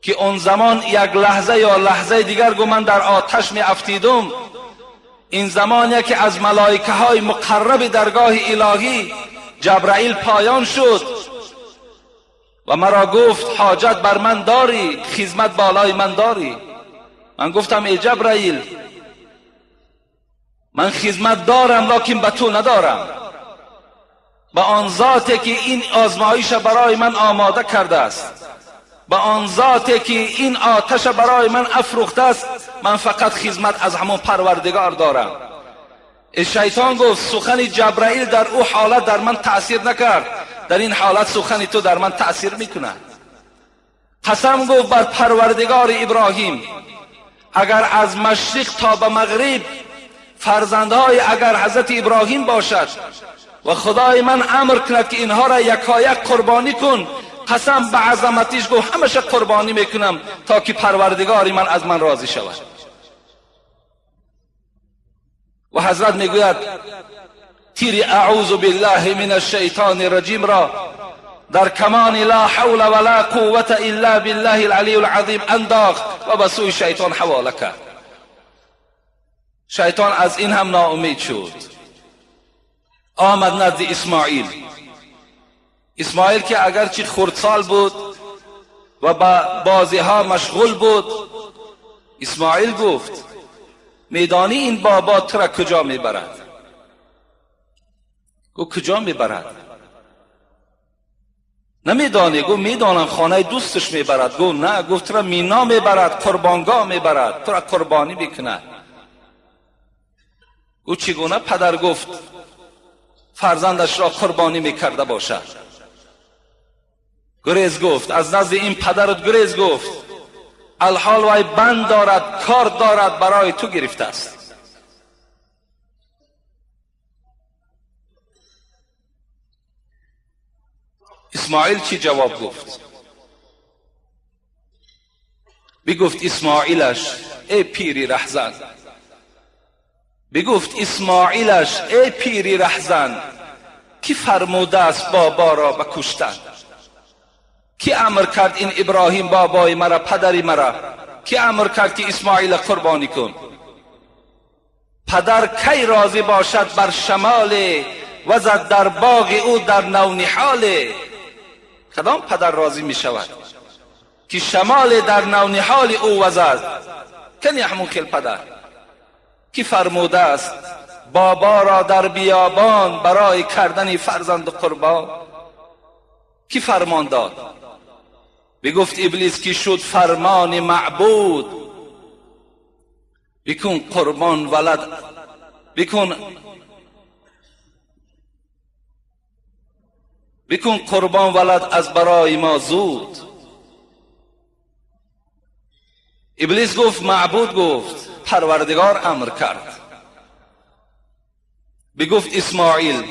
که اون زمان یک لحظه یا لحظه دیگر گو من در آتش می افتیدم، این زمان یکی از ملائکه های مقرب درگاه الهی جبرائیل پایان شد و مرا گفت حاجت بر من داری، خدمت بالای من داری. من گفتم ای جبرائیل من خدمت دارم لکن به تو ندارم، به آن ذاتی که این آزمایش برای من آماده کرده است، به آن ذاتی که این آتش برای من افروخته است، من فقط خدمت از همون پروردگار دارم. شیطان گفت سخن جبرائیل در او حالت در من تأثیر نکرد، در این حالت سخن تو در من تأثیر میکند. قسم گفت بر پروردگار ابراهیم اگر از مشرق تا به مغرب فرزندهای اگر حضرت ابراهیم باشد و خدای من امر کند که اینها را یکایک قربانی کن، قسم به عظمتش گفت همشه قربانی میکنم تا که پروردگار من از من راضی شود. و حضرت میگوید تیر اعوذ بالله من الشیطان الرجیم را در کمان لا حول ولا قوة الا بالله العلی العظیم انداخت و به سوی شیطان حواله کرد. شیطان از این هم ناامید شد، آمد نزد اسماعیل. اسماعیل که اگرچه خردسال بود و با بازی ها مشغول بود، اسماعیل گفت میدانی این بابا تو را کجا میبرد؟ گفت کجا میبرد؟ نمیدانی؟ گفت میدانم، خانه دوستش میبرد. گفت نه، گفت تو را مینا میبرد، قربانگاه میبرد، تو را قربانی میکند. گفت چگونه پدر گفت فرزندش را قربانی میکرده باشد؟ گریز گفت از نزد این پدرت گریز گفت، الحال وای بند دارد، کار دارد، برای تو گرفته است. اسماعیل چی جواب گفت؟ بگفت اسماعیلش ای پیری رهزن، بگفت اسماعیلش ای پیری رهزن، کی فرموده است بابا را به کشتن؟ کی امر کرد این ابراهیم بابای مرا، پدری مرا؟ کی امر کرد که اسماعیل قربانی کن؟ پدر کی راضی باشد بر شمال وزد در باغ او در نونهال؟ کدام پدر راضی می شود که شمال در نونهال او وزد؟ کنی همون خیل پدر کی فرموده است بابا را در بیابان برای کردن فرزند قربان؟ کی فرمان داد؟ بگفت ابلیس که شد فرمان معبود، بکن قربان ولد، بکن قربان ولد از برای ما زود. ابلیس گفت معبود گفت، پروردگار امر کرد. بگفت اسماعیل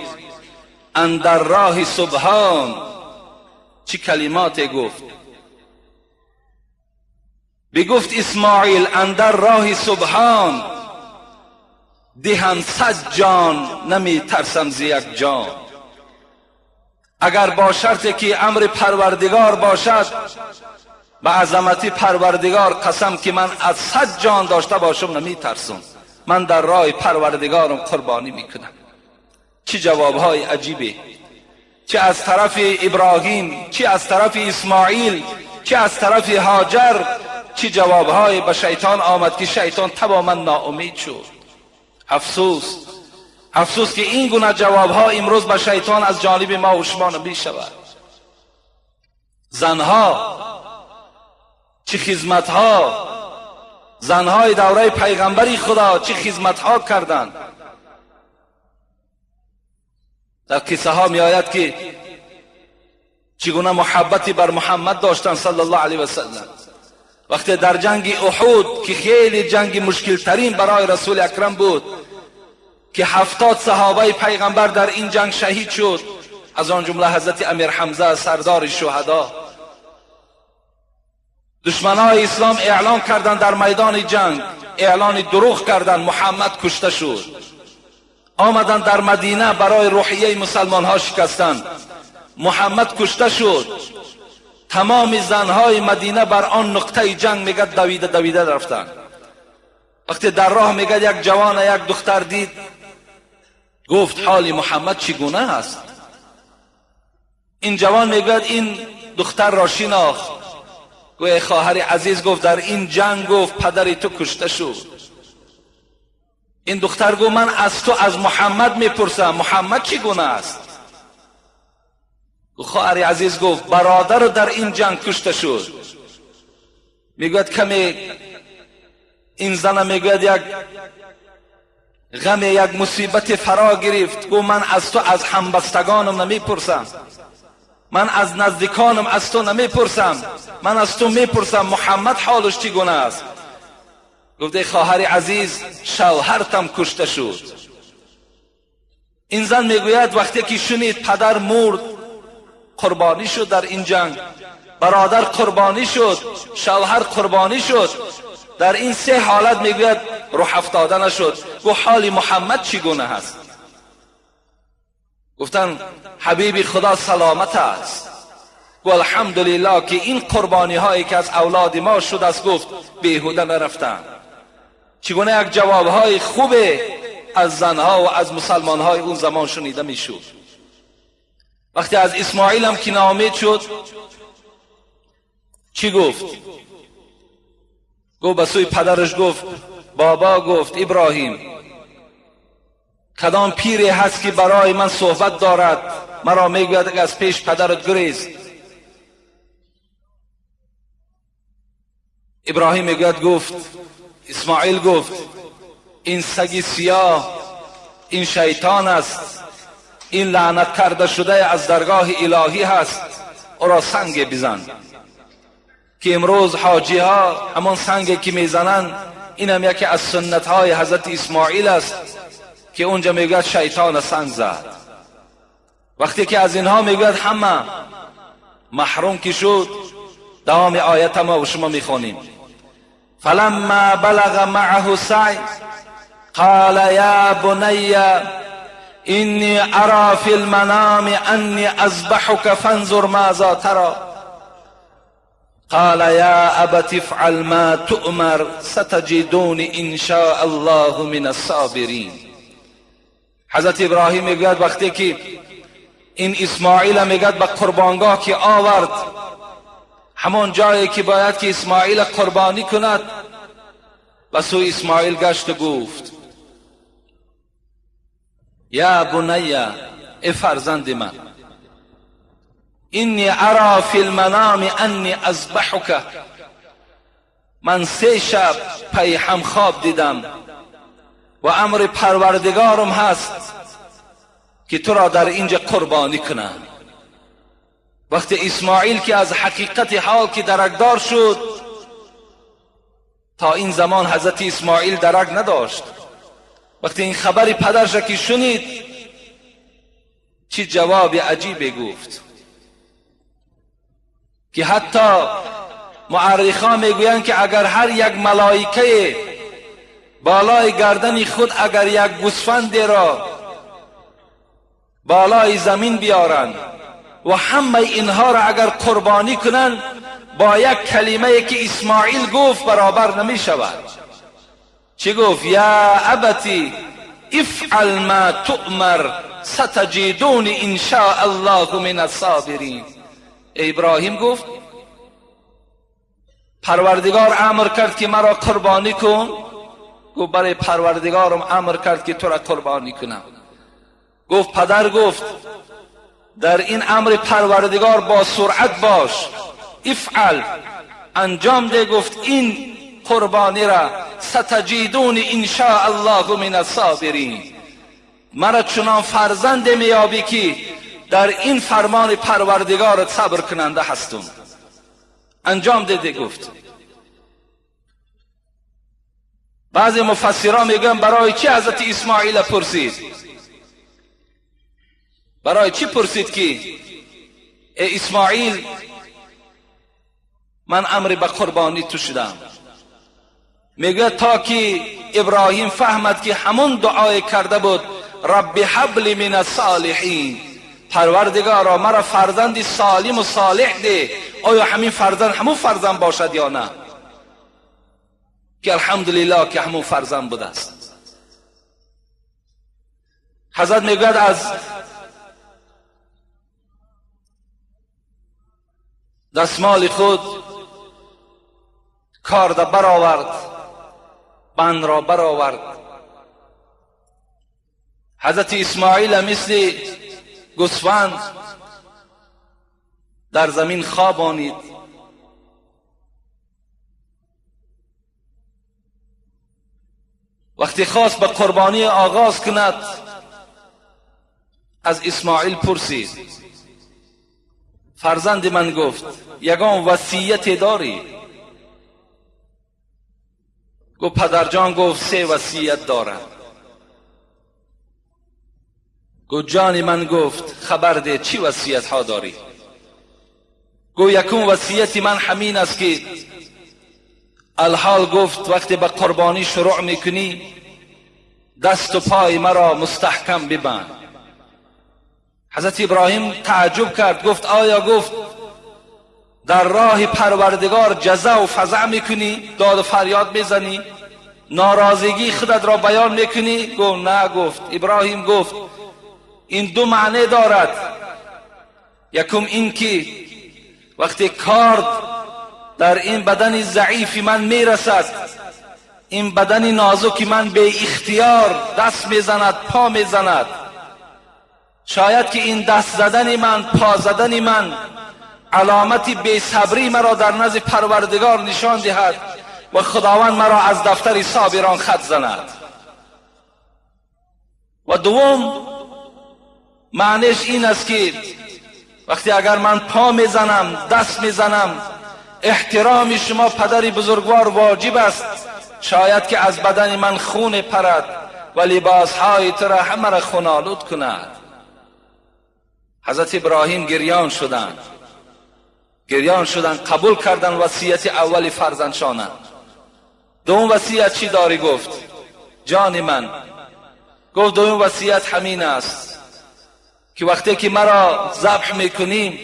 اندر راه سبحان، چه کلمات گفت. بگفت اسماعیل اندر راه سبحان، دهم 100 جان نمی ترسم ز یک جان. اگر با شرطی که امر پروردگار باشد، به عظمت پروردگار قسم که من از 100 جان داشته باشم نمی ترسم، من در راه پروردگارم قربانی میکنم. چه جوابهای عجیبی، چه از طرف ابراهیم، چه از طرف اسماعیل، چه از طرف هاجر، چه جوابهای به شیطان آمد که شیطان تماما ناامید شد. افسوس، افسوس که این گونه جوابها امروز به شیطان از جانب ما و شما نمی شود. زنها چه خدمتها، زنهای دوره پیغمبری خدا چه خدمتها کردند. در قصه ها می آید که چگونه محبتی بر محمد داشتند صلی الله علیه و سلم. وقتی در جنگ احد که خیلی جنگ مشکل ترین برای رسول اکرم بود که 70 صحابه پیغمبر در این جنگ شهید شد، از آن جمله حضرت امیر حمزه سردار شهدا. دشمنای اسلام اعلان کردند در میدان جنگ، اعلان دروغ کردند، محمد کشته شد. آمدند در مدینه برای روحیه مسلمان ها شکستند، محمد کشته شد. تمام زنهای مدینه بر آن نقطه جنگ میگد دویده دویده رفتند. وقتی در راه میگد یک جوان یک دختر دید، گفت حال محمد چگونه است؟ این جوان میگوید این دختر را شناخت. گوی خواهر عزیز، گفت در این جنگ گفت پدر تو کشته شد. این دختر گفت من از تو از محمد میپرسم، محمد چگونه است؟ خواهر عزیز گفت برادر در این جنگ کشته شد. میگوید کمی این زن میگوید یک غم یک مصیبت فرا گرفت. گفت من از تو از همبستگانم نمیپرسم، من از نزدیکانم از تو نمیپرسم، من از تو میپرسم محمد حالش چگونه است؟ گفت ای خواهر عزیز شوهرتم کشته شد. این زن میگوید وقتی که شنید پدر مرد، قربانی شد در این جنگ، برادر قربانی شد، شوهر قربانی شد، در این سه حالت میگوید روح افتاده نشد. گفت حال محمد چگونه است؟ گفتن حبیبی خدا سلامت است. گفت الحمدلله که این قربانی هایی که از اولاد ما شد است، گفت بیهوده نرفتن. چگونه یک جواب های خوب از زنها و از مسلمان های اون زمان شنیده میشد. وقتی از اسماعیل هم که ناامید شد چی گفت؟ گفت به سوی پدرش گفت بابا، گفت ابراهیم کدام پیری هست که برای من صحبت دارد، مرا میگوید از پیش پدرت گریز. ابراهیم میگوید گفت اسماعیل گفت این سگ سیاه، این شیطان است، این لعنت کرده شده از درگاه الهی هست، او را سنگ بزن. که امروز حاجی ها همان سنگ که میزنند، این هم یکی از سنت های حضرت اسماعیل است که اونجا میگوید شیطان سنگ زد. وقتی که از اینها میگوید همه محروم که شد، دوام آیت ما و شما میخوانیم. فلما بلغ معه سعی قال یا بنی اینی ارى فی المنام انی اذبحک فانظر ماذا ترى قال یا ابت افعل ما تؤمر ستجدونی ان شاء الله من الصابرین. حضرت ابراهیم میگوید وقتی که این اسماعیل میگد به قربانگاه که آورد، همان جایی که باید که اسماعیل قربانی کند، به سوی اسماعیل گشت و گفت یا بنی، ای فرزند من، اینی ارا فی المنام انی اذبحک، من 3 شب پی هم خواب دیدم و امر پروردگارم هست که تو را در اینجا قربانی کنم. وقتی اسماعیل که از حقیقت حال که درکدار شد، تا این زمان حضرت اسماعیل درک نداشت. وقتی این خبر پدرش که شنید چی جواب عجیبی گفت که حتی معرخان میگویند که اگر هر یک ملائکه بالای گردن خود اگر یک گوسفند را بالای زمین بیارند و همه اینها را اگر قربانی کنند، با یک کلمه که اسماعیل گفت برابر نمی شود. چی گفت؟ یا ابتی افعل ما تؤمر ستجدونی ان شاء الله من الصابرین. ابراهیم گفت پروردگار امر کرد که مرا قربانی کن. گفت برای پروردگارم امر کرد که تو را قربانی کنم. گفت پدر گفت در این امر پروردگار با سرعت باش، افعل انجام ده. گفت این قربانی را ستجدون ان شاء الله من الصابرین، مرا چنان فرزند میابی که در این فرمان پروردگار صبر کننده هستم. انجام ده. گفت بعضی مفسران میگن برای چی حضرت اسماعیل پرسید؟ برای چی پرسید که ای اسماعیل من امر به قربانی تو شدم؟ میگه تا که ابراهیم فهمد که همون دعای کرده بود رب هب لی من الصالحین، پروردگارا مرا فرزندی سالم و صالح ده، آیا همین فرزند همون فرزند باشد یا نه؟ که الحمدلله که همون فرزند بوده است. حضرت میگوید از دستمال خود کارد برآورد، بند را برآورد. حضرت اسماعیل مثل گوسفند در زمین خوابانید. وقتی خواست به قربانی آغاز کند از اسماعیل پرسید فرزند من، گفت یگان وصیت داری؟ گفت پدرجان، گفت 3 وصیت دارم. گفت جان من، گفت خبر ده چی وصیت ها داری؟ گفت یکم وصیت من همین است که الحال گفت وقتی به قربانی شروع میکنی دست و پای مرا مستحکم ببند. حضرت ابراهیم تعجب کرد، گفت آیا گفت در راه پروردگار جزع و فزع میکنی، داد و فریاد میزنی، ناراضگی خودت را بیان میکنی؟ گفت نه. گفت ابراهیم گفت این 2 معنی دارد. یکم این که وقتی کارد در این بدن ضعیف من میرسد، این بدن نازک من به اختیار دست میزند، پا میزند، شاید که این دست زدن من، پا زدن من علامت بی‌صبری مرا در نزد پروردگار نشان دهد و خداوند مرا از دفتر صابران خط زند. و دوم معنیش این است که وقتی اگر من پا میزنم، دست میزنم، احترام شما پدر بزرگوار واجب است، شاید که از بدن من خون پرد و لباسهای تو را همه را خون آلود کند. حضرت ابراهیم گریان شدند، گریان شدند، قبول کردند وصیت اول فرزندشانند. دوم وصیت چی داری؟ گفت جان من، گفت دوم وصیت همین است که وقتی که مرا ذبح میکنیم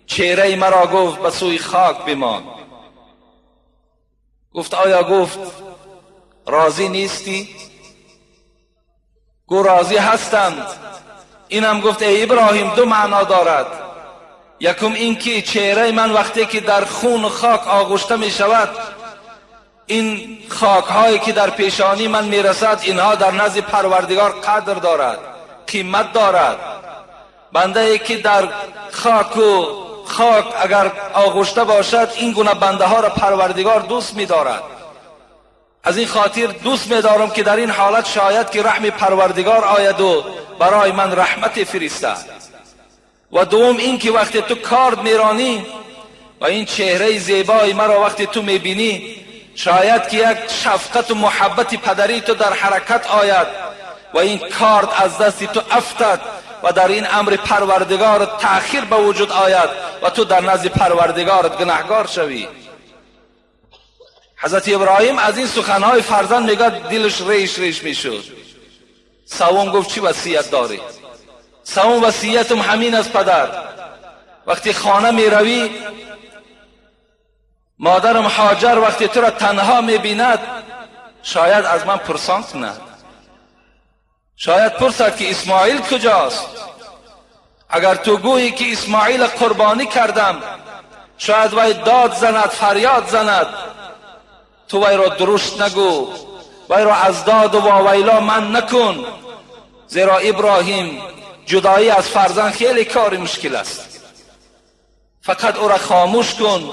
چهره مرا گفت به سوی خاک بمان. گفت آیا گفت راضی نیستی؟ گفت راضی هستم. اینم گفت ای ابراهیم 2 معنا دارد. یکم این که چهره من وقتی که در خون و خاک آغشته می شود، این خاک هایی که در پیشانی من می رسد، اینها در نزد پروردگار قدر دارد، قیمت دارد. بنده ای که در خاک و خاک اگر آغشته باشد، این گونه بنده ها را پروردگار دوست می دارد. از این خاطر دوست می دارم که در این حالت شاید که رحم پروردگار آید و برای من رحمت فرستد. و دوم این که وقتی تو کارد میرانی و این چهره زیبای مرا وقتی تو میبینی، شاید که یک شفقت و محبت پدری تو در حرکت آید و این کارد از دست تو افتد و در این امر پروردگار تأخیر به وجود آید و تو در نزد پروردگارت گناهگار شوی. حضرت ابراهیم از این سخنهای فرزند میگه دلش ریش ریش میشد. سوم گفت چی وصیت داری؟ سوم وصیتم همین از پدر، وقتی خانه میروی مادرم هاجر وقتی تو را تنها میبیند شاید از من پرسان کند، شاید پرسد که اسماعیل کجاست. اگر تو گویی که اسماعیل قربانی کردم شاید وی داد زند، فریاد زند. تو وی را درشت نگو، وی را از داد و واویلا من نکن، زیرا ابراهیم جدایی از فرزند خیلی کار مشکل است. فقط او را خاموش کن،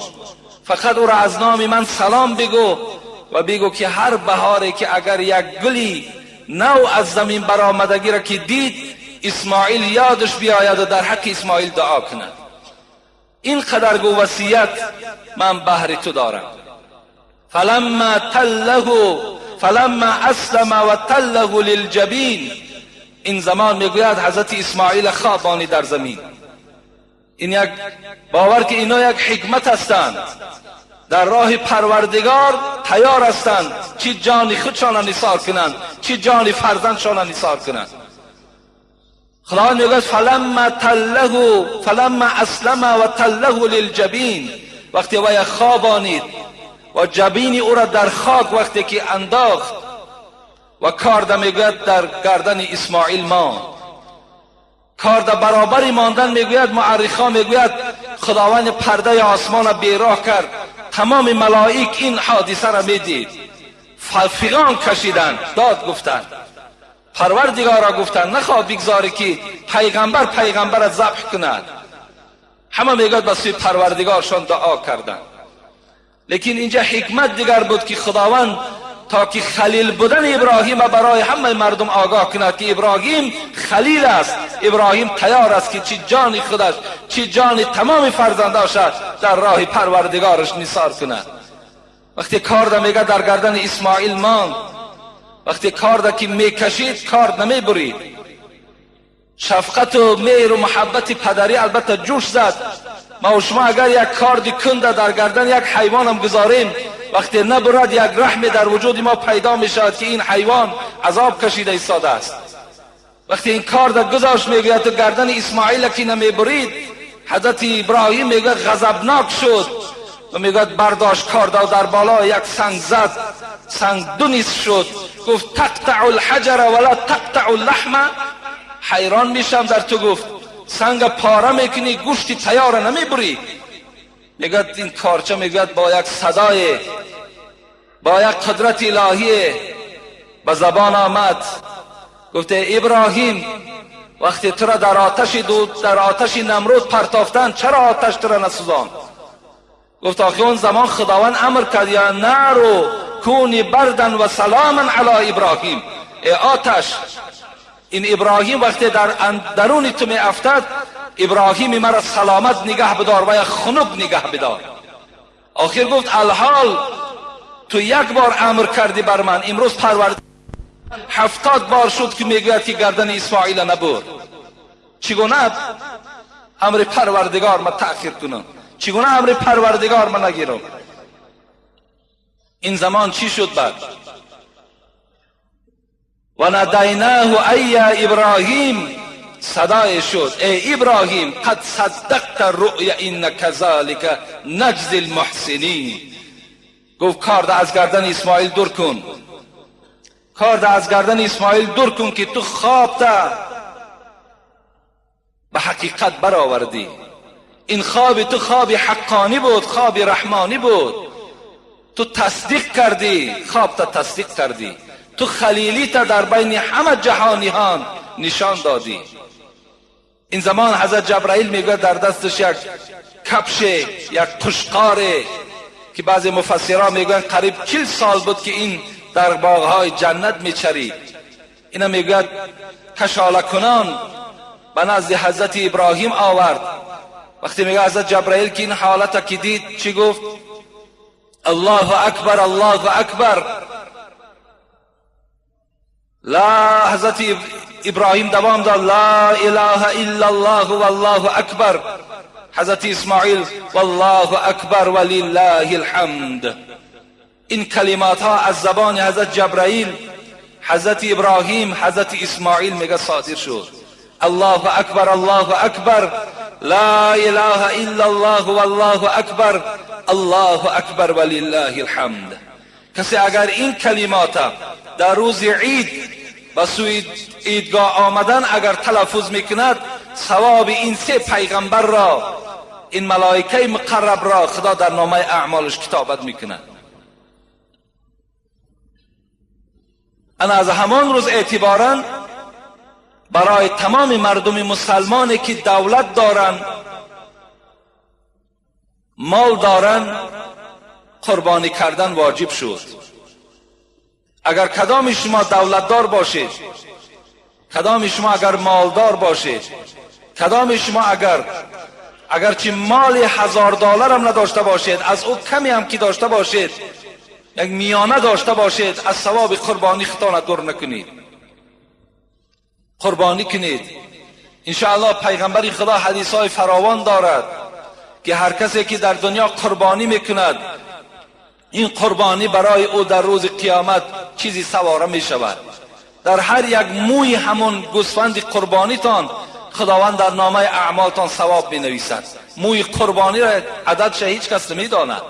فقط او را از نام من سلام بگو و بگو که هر بهاری که اگر یک گلی نو از زمین برآمدگی را که دید اسماعیل یادش بیاید و در حق اسماعیل دعا کند. این قدر گو وصیت من بهر تو دارم. فلما تله فلما اسلم و تله للجبین. این زمان میگوید حضرت اسماعیل خوابانی در زمین. این یک باور که اینا یک حکمت هستند، در راه پروردگار تیار هستند چی جان خودشان نثار کنند، چی جان فرزندشان نثار کنند. خداوند میگوید فلما تله فلما اسلم و تله للجبین. وقتی وی خوابانید و جبین او را در خاک وقتی که انداخت و کارده میگوید در گردن اسماعیل ماند. کارده برابری ماندن میگوید معرخا میگوید خداوند پرده آسمان را بیراه کرد، تمام ملائک این حادثه را میدید، فغان کشیدند، داد گفتند، پروردگارا گفتند نخواه بگذاری که پیغمبر پیغمبر را ذبح کند. همه میگوید به سوی پروردگارشان دعا کردند. لیکن اینجا حکمت دیگر بود که خداوند تا که خلیل بودن ابراهیم برای همه مردم آگاه کند که ابراهیم خلیل است، ابراهیم تیار است که چی جان خودش چی جان تمام فرزنداش در راه پروردگارش نثار کند. وقتی کارد میگه در گردن اسماعیل ماند، وقتی کارد که میکشید کارد نمیبرید. شفقت و مهر و محبت پدری البته جوش زد. ما و شما اگر یک کارد کنده در گردن یک حیوان هم گذاریم وقتی نبرد یک رحم در وجود ما پیدا می شود که این حیوان عذاب کشیده ایستاده است. وقتی این کارد گذاشت میگوید تو گردن اسماعیل که نمیبرید، حضرت ابراهیم میگوید غضبناک شد و میگوید برداشت کارد و در بالا یک سنگ زد، سنگ دو نصف شد. گفت تقطع الحجر ولا تقطع اللحم. حیران میشم در تو، گفت سنگ پاره میکنی گوشتی تیار نمیبری. میگوید این کارچه میگوید با یک صدای با یک قدرت الهی به زبان آمد، گفته ابراهیم وقتی تو را در آتش دود در آتش نمرود پرتافتند چرا آتش تو را نسوزاند؟ گفت آخه اون زمان خداوند امر کرد یا نار کونی بردا و سلاما علی ابراهیم. ای آتش، این ابراهیم وقتی در درون تو می افتد ابراهیم مرا سلامت نگه بدار و یا خنک نگه بدار. آخر گفت الحال تو یک بار امر کردی بر من، امروز پرورد 70 بار شد که میگوید که گردن اسماعیل نبرد. چگونه امر پروردگار ما تأخیر کنم؟ چگونه امر پروردگار ما نگیرم؟ این زمان چی شد بعد؟ و ندیناه ای ابراهیم، صدای شد ای ابراهیم قد صدقت الرؤیا ان كذلك نجزی المحسنین. گفت کارد از گردن اسماعیل دور کن، کارد از گردن اسماعیل دور کن که تو خواب تا به حقیقت برآوردی. این خواب تو خواب حقانی بود، خواب رحمانی بود. تو تصدیق کردی، خواب تا تصدیق کردی، تو خلیلی تا در بین همه جهانیان نشان دادی. این زمان حضرت جبرائیل میگه در دستش یک کفش، یک قشقاره که بعضی مفسرها میگن قریب 40 سال بود که این در باغهای جنت میچرید. اینا میگوید کشاله کنان به نزد حضرت ابراهیم آورد. وقتی میگه حضرت جبرائیل که این حالت که دید چی گفت؟ الله اکبر، الله اکبر. لا، حضرت ابراهیم دوام داد لا اله الا الله والله اکبر. حضرت اسماعیل والله اکبر ولله الحمد. این کلمات ها از زبان حضرت جبرائیل، حضرت ابراهیم، حضرت اسماعیل میگه صادر شد. الله اکبر، الله اکبر، لا اله الا الله والله اکبر، الله اکبر ولله الحمد. کسی اگر این کلمات در روز عید به سوی عیدگاه آمدن اگر تلفظ میکند، ثواب این سه پیغمبر را، این ملائکه مقرب را خدا در نامه اعمالش کتابت میکند. انا از همان روز اعتبارا برای تمام مردم مسلمانی که دولت دارند، مال دارند، قربانی کردن واجب شد. اگر کدام شما دولتدار باشید، کدام شما اگر مالدار باشید، کدام شما اگرچه مال $1000 هم نداشته باشید، از او کمی هم که داشته باشید، یک میانه داشته باشید، از ثواب قربانی خطا دور نکنید، قربانی کنید. انشاءالله پیغمبر خدا حدیث های فراوان دارد که هر کسی که در دنیا قربانی میکند، این قربانی برای او در روز قیامت چیزی سواره می شود. در هر یک موی همون گوسفند قربانیتان خداوند در نامه اعمالتان ثواب می نویسد. موی قربانی را عددش هیچ کس نمی داند.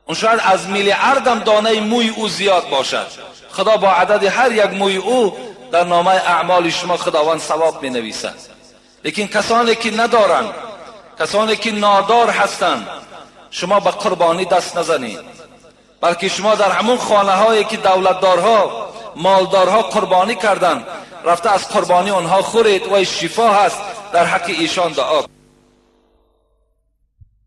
اون شاید از میلیاردم دانه موی او زیاد باشد. خدا با عدد هر یک موی او در نامه اعمال شما خداوند ثواب می نویسد. لیکن کسانی که ندارند، کسانی که نادار هستند، شما به قربانی دست نزنید، بلکه شما در همون خانه هایی که دولتدارها، مالدارها قربانی کردند، رفته از قربانی آنها خورید و شفا هست، در حق ایشان دعا.